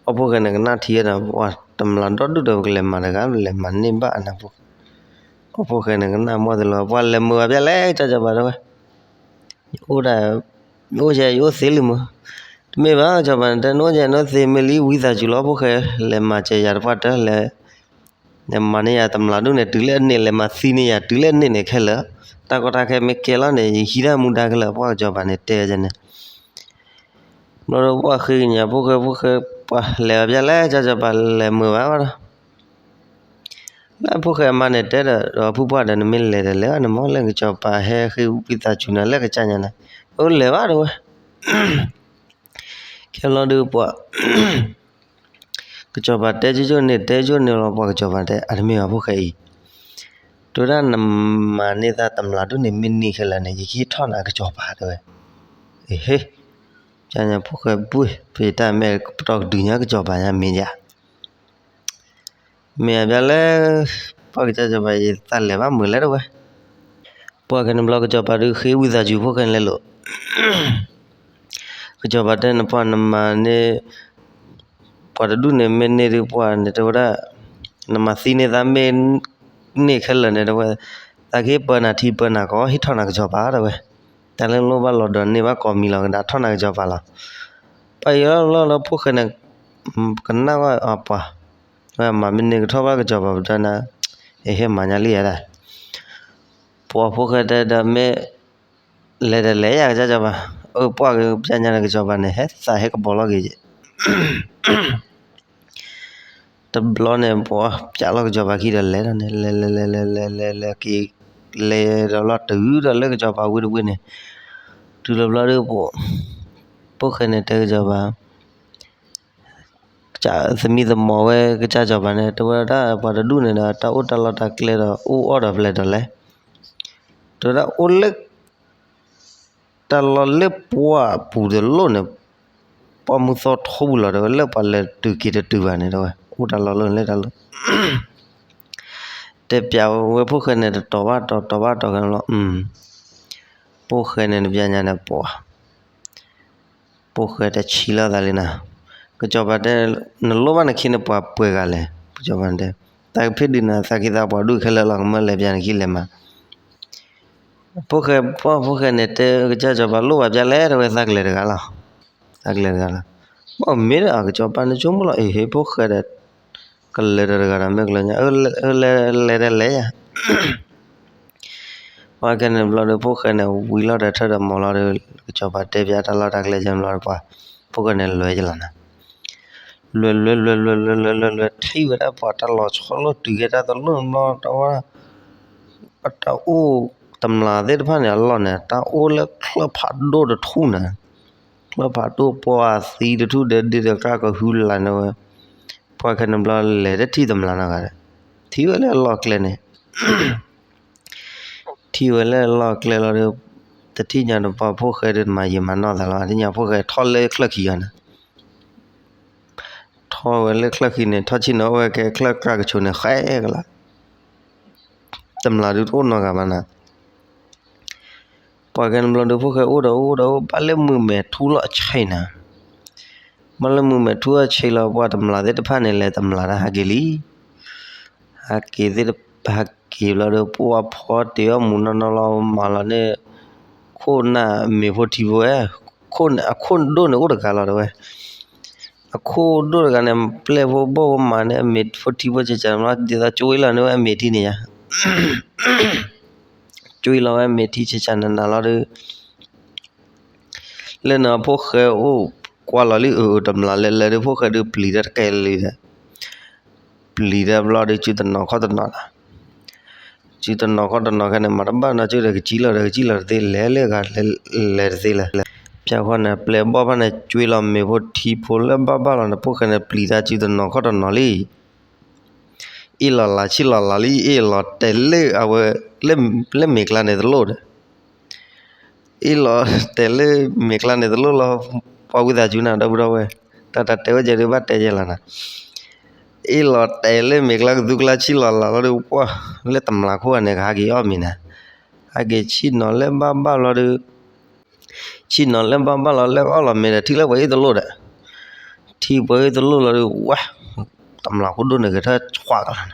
ပှၢ်ဖိၣ်ဃဲန့ၣ်ကနၣ်ထံဒီး ပှၤတမျၢ်ဒီဒူၣ်ဒီး ပကလဲၤမၤတဂၤ ပလဲၤမၤန့ၢ်ဘၣ်အနၢ်ဖိၣ်ဃဲ, ပှၢ်ဖိၣ်ဃဲန့ၣ်ကနၣ်မီၢ်တလူၤ ပှၢ်လဲၤမုာ်အါဘျဲၣ်လဲၣ် ကစၢ်စီၤပၤတဲဝဲ အိၣ်ဒၣ်, အိၣ်ယဲ ယအိၣ်သ့လံမး, တမ့ၢ်ဘၣ် ကစီၤပၤန့ၣ်တဲ နအိၣ်ယဲ နအိၣ်သ့မ့ၢ်လံ ဝံသးစူၤလီၤ ဖိၣ်ဃဲ လဲၤမၤစၢၤယၤတပှၢ်တၢၢ်လဲၣ်, လဲၤမၤန့ၢ်ယၤတမျၢ်ဒူၣ်န့ၣ် တုၤလၢအန့ၣ် လဲၤမၤသံန့ၢ်ယၤတုၤလၢအန့ၣ်န့ၣ်ခဲလၢာ်, တၢ်ကီတၢ်ခဲမ့ၢ်ကဲလီၤန့ၣ် ယဟံးတၢ်မူဒါခဲလၢာ် ပှၢ်ကစီၤပၤန့ၣ်တဲန့ၣ် ဘျီဒီးပှၢ်ဃ့ကညးဖိၣ်ဃဲ ဖိၣ်ဃဲ ပှၢ်လဲၤအါဘျဲၣ်လဲၣ် ကစၢ်စီၤပၤလဲၤမုာ်ဘၣ်ဘၣ်ဒီး လၢဖိၣ်ဃဲအမါန့ၣ်တဲဒီး ဒီးဖုပှၢ်ဒီး နမ့ၢ်လဲၤဒီးလဲၤဘၣ်န့ၣ်မး လၢကစီၤပၤဟဲဃ့ဝံသးစူၤနၤလၢကစၢ်ညါန့ၣ်, အိၣ်လဲၤဘၣ်တဲဝဲ, ခဲလီၤဒုးပှၢ် ကစီၤပၤတဲကၠိကၠိန့ၣ် တဲကၠိန့ၣ်လီၤ ပှၢ်ကစီၤပၤတဲ အတမ့ၢ်ဘၣ်ဖိၣ်ဃဲအံၤ, တဲဝဲဒၣ်နမၤန့ၢ်သးတမျၢ်ဒူၣ်န့ၣ် မ့ၢ်န့ၢ်ခဲလၢာ်န့ၣ် ယကဟ့ၣ်ထီၣ်နၤကစီၤပၤတဲဝဲ, အဟ့ၣ်, ကန့ၣ်ဖိၣ်ဃဲဘှ့ၣ် ဖဲတၢ်မဲာ်ပတီၢ်ကဒုးညါကစီၤပၤညါမ့ၢ်ယါ မ့ၢ်အဘျါလၢ ပှၤကစၢ်စီၤပၤ ယသးလဲၤဘၣ်မုာ်လဲၣ်တဝဲ. ပှၤခဲန့ၣ်ဘျီ ကစီၤပၤဒုးဃ့ဝံသးစူၤဖိၣ်ဃဲန့ၣ်လဲၤလိာ် ကစီၤပၤတဲန့ၣ် ပှၤနမၤန့ၢ် ပှၤတဒူၣ်န့ၣ် မ့ၢ်န့ၢ်ဒုးပှၤန့ၣ် တဲဝဲဒၣ်, နမၤသံန့ၢ်သးမ့ၢ်န့ၢ်ခဲလၢာ်န့ၣ် တဲဝဲ, သးကဟ့ၣ်ပၢနၤထံပၢနၤကီၢ် ဟ့ၣ်ထီၣ်နၤကစီၤပၤ တဲဝဲ, တၢ်လၢလိၣ်ဘၣ်လီၤဒီးန့ၢ်ဘၣ်ကိးမံၤလီၤ ကဒါထီၣ်နၤကစီၤပၤလီၤ. ပှၤအံၤလီၤလီၤလၢဖိၣ်ဃဲန့ၣ် ကနၣ်ဝဲအပှၤ, ဝဲမၤမ့ၢ်န့ၢ်ကထီၣ်ဘၣ်ကစီၤပၤပတၢ်နၤ, အဟဲမၤညါလံယဲဒၣ် ပှၤဖိၣ်ဃဲတဲဒီးမ့ၢ် လဲၤဒီးလဲၤယၤကစၢ်စီၤပၤ, အၢ ပှၤကပျၢ်ညါန့ၣ် ကစီၤပၤန့ၣ် ဟဲသးဟဲကပီၤလီၤက့ၤ တဘျီန့ၣ် ပှၤပျၢ်လီၤကစီၤပၤခံဒီးလဲၤဒီးန့ၣ် လဲၤလဲၤလဲၤလဲၤလဲၤလဲၤလဲၤက့ၤ လဲၤဒီးလီၤတုၤဒီးလၢကစီၤပၤဝ့ၢ်တဝ့ၢ်န့ၣ်, တုၤလီၤဘျီဒီး ဖိၣ်ဃဲန့ၣ်တဲကစီၤပၤ သမံသမိးဝဲကစၢ်စီၤပၤန့ၣ် တဲဝဲဒၣ် ပှၤတဒူၣ်န့ၣ်ဒီး တၢ်အိၣ်တၢ်လီတၢ်ကျဲဒီး အိၣ်အီၣ်ဒီးဖဲလဲၣ်ဒီးလဲၣ်, တဲဝဲဒၣ်အိၣ်လၢ တၢ်လီၢ်လၢပှၢ်ပူၤတလိၣ်န့ၣ်, ပှၢ်မုၢ်သီထိပူၤလီၤ တဲဝဲ လၢပှၤလဲၤတုၤက့ၤတတုၤဘၣ်န့ၣ် တဲဝဲ အိၣ်တၢ်လီၢ်လၢန့ၣ်လၢတၢ်လီၢ် တဲပျးဝဲဖိၣ်ဃဲန့ၣ် တတီၤဘၣ်တီၤ တီၤဘၣ်တီၤ ကဲလီၤ, ဖိၣ်ဃဲန့ၣ် တပျၢ်ညါန့ၣ် ပှၤ ဖိၣ်ဃဲတဆံလီၤသးလံနၤ, ကစီၤပၤတဲ နလိၣ်ဘၣ်နခံန့ၣ် ပှၤပှဲၤဂၤလဲၣ်, ကစီၤပၤတဲ, သးကဖ့ၣ်ဒုးနၤ သးက့ၤသးပှၤဒူၣ်ခဲလၢာ်လီၤ ကမၢလဲၤပျၢ်နခံလဲၤမး ဖိၣ်ဃဲ ပှၢ်ဖိၣ်ဃဲန့ၣ် တဲကစၢ်စီၤပၤလိၣ်ဘၣ်ပျၢ်လဲၣ် တဲဝဲသးကလဲၤတဂၤလီၤ, သးကလဲၤတဂၤလီၤ, ဘၣ်မ့ၢ်ဒီးကစီၤပၤန့ၣ်ဆိကမိၣ်လီၤ အ့ဟ့ၣ်ဖိၣ်ဃဲဒီး ကလဲၤဒီးတဂၤဒီးမ့ၢ်ကလၢညါ လဲၤလဲၤလဲၤယၤ ပှၤခဲန့ၣ်ဘျီဒီး ဖိၣ်ဃဲန့ၣ် ဝံၤလီၤဒီးထၢဒီးမီၤလီၤဒီး ကစီၤပၤတဲပျးတၢ်လီၢ်တၢ်ကျဲကဲဘျီဒီး ပှၤ ဖိၣ်ဃဲန့ၣ်လဲၤယလီၤနၤ, လဲၤလဲၤလဲၤလဲၤလဲၤလဲၤလဲၤလဲၤလဲၤ ထံၣ်ဝဲဒၣ်ပှၤတၢ်လီၤဆီလိာ်တုၤကဲတၢ်တလိၣ်ဘျီတဝဲ တၢ်အိၣ်တမျးသ့ၣ်တဖၣ်န့ၣ်အလီၢ်န့ၣ် တၢ်အိၣ်လၢချၢၣ်ဖးဒိၣ်တထူၣ်န့ၣ်, ချၢၣ်ဖးဒိၣ်ပှၢ်သံတထူၣ်ဒီး ဒ်သိးကါကဟုလၢ်န့ၣ်ဝဲ, ပှၤခဲန့ၣ်ဘျီလဲၤတထံၣ်တမျးနီတဂၤဒီး, ထံၣ်ဝဲလၢအလီၢ်ကျဲန့ၣ် ထံၣ်ဝဲလၢအလီၢ်ကျဲလီၤဒီး, တထံၣ်ညါဒီးပှၤဖိၣ်ဃဲဒီးမၤယံာ်မၤနီၢ်သးလီၤ တထံၣ်ညါဖိၣ်ဃဲထီၣ်လၢချၢၣ်ခံဂၤန့ၣ် ထီၣ်ဝဲလၢချၢၣ်ခံန့ၣ် ထီၣ်ဆ့ၣ်နီၤအိၣ်ဝဲကဲချၢၣ်ကြၢ်ကဆိးန့ၣ် ဃဲကလါ, တမျးဒုးတအိၣ်နီတဂၤဘၣ်နၤ, ပှၤခဲန့ၣ်ဘျီဒီးဖိၣ်ဃဲအိၣ်ဒီးအိၣ်ဒီးအိၣ် ဘၣ်လၢမုၢ်မဲာ်ထူလီၤအဆဲးနၤ, ဘၣ်လၢမုၢ်မဲာ်ထူအဆဲးလီၤ ပှၤတမျးသ့ၣ်တဖၣ်န့ၣ် လဲၤတမျးတၢ်ဟးက့ၤလံ ဟးက့ၤသ့ၣ်တဖၣ် ဟးက့ၤဘျီဒီး ပှၤဖီတ့ၢ်အီၣ်မူနီၢ်နီၢ်လီၤ မၤလီၤန့ၣ် ခိၣ်နၢ်မ့ၤဖိထံဖိဝဲ, အခိၣ်ဒိၣ်န့ၣ်အိၣ်တဂၤလီၤတဲဝဲ, အခိၣ်ဒိၣ်တဂၤန့ၣ် ပျဲၢ်ဖိဘီၣ်ဖိမၤန့ၣ်အမ့ၤဖိထံဖိဆဲးဆဲးလီၤ ဒ်သိးကၠွ့လီၤန့ၢ်ဝဲအမ့ၤထံန့ၣ်ယါ ကၠွ့လီၤဝဲအမ့ၤထံဆဲးဆဲးနးနးလီၤဒီး လၢန့ၣ်အဖိၣ်ဃဲအိၣ်ကွၢ်လီၤလံအၢအၢတမျးလဲၤလဲၤဒီးဖိၣ်ဃဲဒုးပျံၤတၢ်တကဲလံဒီး, ပျံၤတၢ်ဘျီဒီးစုတနီၤခီၣ်တနီၤလီၤ, စုတနီၤခီၣ်တနီၤခဲန့ၣ် မၤတဘၣ်နီတစုဒီးကစံၣ်လီၤဒီးကစံၣ်လီၤတသ့ လဲၤလၢအဂၤလဲၤတသ့လၢၤ, ပျၢ်ဃီန့ၣ် ပျဲၢ်ဘီၣ်ဖၣ်န့ၣ် ကၠွ့လီၤမ့ၤဖိထံဖိလၢဘၣ်ဘၣ်လီၤန့ၣ် ဖိၣ်ဃဲန့ၣ်ပျံၤတၢ်စုတနီၤခီၣ်တနီၤလံ အ့ၣ်လီၤလးဆံၣ်လီၤလးလံ အ့ၣ်လီၤတဲာ်လၢအဝဲ လၢမ့ၤကျါန့ၣ်တလိၣ်ဒီး, အ့ၣ်လီၤတဲာ်လၢမ့ၤကျါန့ၣ်တလိၣ်လီၤ, ပှၤဝံသးစူၤနၤဒီပုၢ်ဒီဝဲၢ်, တၢ်တၢ်တဲဝဲကဲဒုးဘၣ်တဲယဲလီၤနၤ, အ့ၣ်လီၤတဲာ်လၢမ့ၤကျါကသူကျါဆံၣ်လီၤလးလီၤဒီး ပှၢ်လၢတမျးခိၣ်ဂၤန့ၣ် ကဟးက့ၤအီၣ်မ့ၤနၤ, ဟးက့ၤဆံၣ်နီၤလၢဘၣ်ဘၣ်လီၤဒီး ဆံၣ်နီၤလၢဘၣ်ဘၣ်လီၤ လၢအီၣ်လီၤမ့ၤဒီး ထံၣ်လၢပှၤအ့ၣ်တလိၣ်ဒီး, ထံၣ်ပှၤအ့ၣ်တလိၣ်လီၤဒီး ဝဲ, တမျးခိၣ်ဒိၣ်န့ၣ်ဂဲၤထၢၣ်ကွၢ်ကလါန့ၣ်,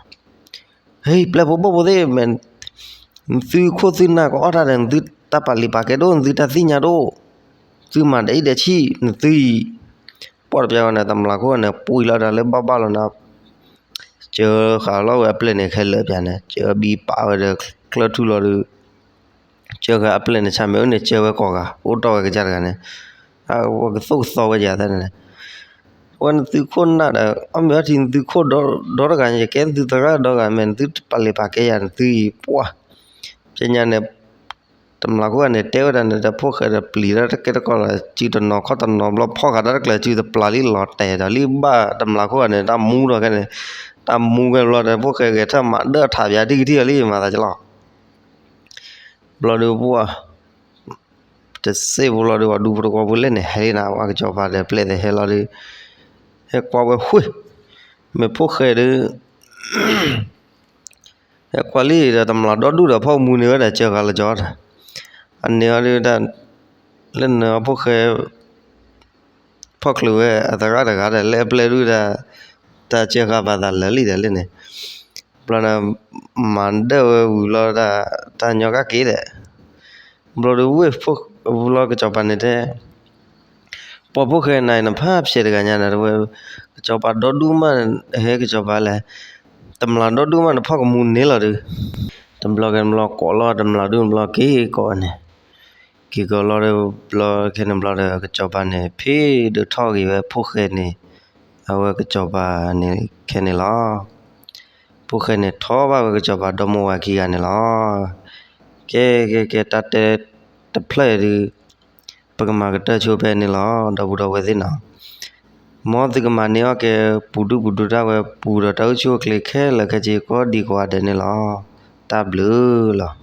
ဟဲ ပျဲၢ်ဖိဘီၣ်ဖိသ့ၣ်မ့ၢ်, နသုခိၣ်သုနၢ်ကအီၣ်တၢ်ဒီး နသုတၢ်ပာ်လံၤပာ်ကဲဒိၣ် နသုတၢ်သ့ၣ်ညါဒိၣ်, သုမၤဒ်အံၤဒ်ဆံၣ် နသုအံၤ, ပှၢ်တပျၢ်ဝဲန့ၣ် တမျးခိၣ်န့ၣ် ပှံၤလီၤဒီးလၢဘၣ်ဘၣ်လီၤန့ၣ် ကၢဃာ်လီၤဝဲအပျဲၢ်န့ၣ်ခဲလၢာ်ပျၢ်န့ၣ် ကၢဘံပာ်ဝဲဒီးကျၢၢ်ထူလီၤဒီး ကၢဃာ်အပျဲၢ်န့ၣ် ဆၣ်မ့ၢ်အိၣ်န့ၣ် ကၢဝဲကိးဂၤ အိၣ်တီၢ်ဝဲကစၢ်တဂၤန့ၣ်, ဝဲကသိၣ်ကသီဝဲယၤသၢန့ၣ်, ဝဲနသုခိၣ်နၢ်ဒီး အီၣ်မ့ၤအီထံနသုခိၣ်ဒီတဂၤ ယကဲနသုသရၣ်ဒီဂၤမ့ၢ် နသုတပာ်လံၤပာ်ကဲယၤနသုအံၤ ပှၢ် ပညါန့ၣ် တမျးခိၣ်ဂၤန့ၣ် တဲဝဲဒၣ်န့ၣ်ဒီး ဖိၣ်ဃဲဒီးပျံၤတၢ်တကဲတကီလီၤ စုတနီၤခီၣ်တနီၤဘျီ ဖီၣ်ဃာ်တၢ်တကျၢၤ စုတပျၢ်လံလီၤတဲာ်ဒီးလံဘၣ် တမျးခိၣ်ဂၤန့ၣ် တၢ်မူဒီးခဲန့ၣ်, တၢ်မူခဲဘျီဒီး ဖိၣ်ဃဲဂဲၤထၢၣ်မၤဒၢၣ်ထးပၠးထံၣ်ကထံၣ်အီၤလံ မၤသးကလီၤ ဘျီဒီးပှၢ် တစ့ၢ်ဖိလီၤဒီး ပှၤဒူဖိတဝီဖိလဲၣ်န့ၣ် ဟဲလံနၤ ပှၤကစီၤပၤဒီးပျဲၢ်သ့ၣ်ဟဲလီၤဒီး ဟဲကွၢ်ဝဲဃုာ်, မ့ၢ်ဖိၣ်ဃဲဒီး ဟဲကွၢ်လံဒီး တမျးဒီဒူၣ်ဒီး ဖီၣ်ကမူန့ၢ်ဝဲဒၣ်စၢဃာ်လီၤကၠီဒီး, အန့ၣ်အီၤဒုး လၢနဖိၣ်ဃဲ ဖီၣ်ချုးဝဲအသရၣ်တဂၤဒီး လၢအပျဲၢ်ဒုးဒီး တၢ်စၢဃာ်ဘၣ်သးလၢာ်လံဒီးလၢန့ၣ်, ဘျီဒီး မၤဒၢၣ်ဝဲဝံၤလီၤဒီး တၢ်ညီကၣ်က့ၤဒီး, ဘျီဒီးဝ့ၢ်ဘျီကစီၤပၤန့ၣ်တဲ ပှၤဖိၣ်ဃဲနၤအံၤ နဖးဖျဲးတဂၤညါဒီး တဝဲ ကစီၤပၤဒီဒူၣ်မး ဟဲကစီၤပၤလဲၣ်, တမျးဒီဒူၣ်မး နဖီၣ်ကမူန့ၢ်လီၤဒီး, တဘျီကဲန့ၣ်ဘျီ ကိးလီၤတမျးဒူၣ်န့ၣ်ဘျီ က့ၤကိးန့ၣ်, က့ၤကိးလီၤဒီး ဘျီခဲန့ၣ်ဘျီဒီး ကစီၤပၤန့ၣ် ဖ့ဒုးထီၣ်က့ၤဝဲဖိၣ်ဃဲန့ၣ် အဝဲကစီၤပၤန့ၣ်ခဲန့ၣ်လီၤ. ဖိၣ်ဃဲန့ၣ်ထီၣ်ဘၣ်ဝဲကစီၤပၤဒီမါဝၤခံဂၤန့ၣ်လီၤ. ကဲ ကဲ ကဲ တၢ်တဲတဖျၢၣ်အံၤဒုး ပကမၤကတၢၢ်ဆိဖဲန့ၣ်လီၤ ဒီပုၢ်ဒီဝဲၢ်သ့ၣ်နီၤ. မ်သုကမၤန့ၢ်အီၣ်ကဲ ပူၤဒုၣ်ပူၤဒိၣ်တၢ်ဝဲ ပူၤဒီးတၢ်အိၣ်ဆူၣ်အိၣ်ချ့ခဲလၢာ်ခဲဆ့ကိးဒံကိးဂၤဒဲးန့ၣ်လီၤ. တၢ်ဘျုးလီၤ.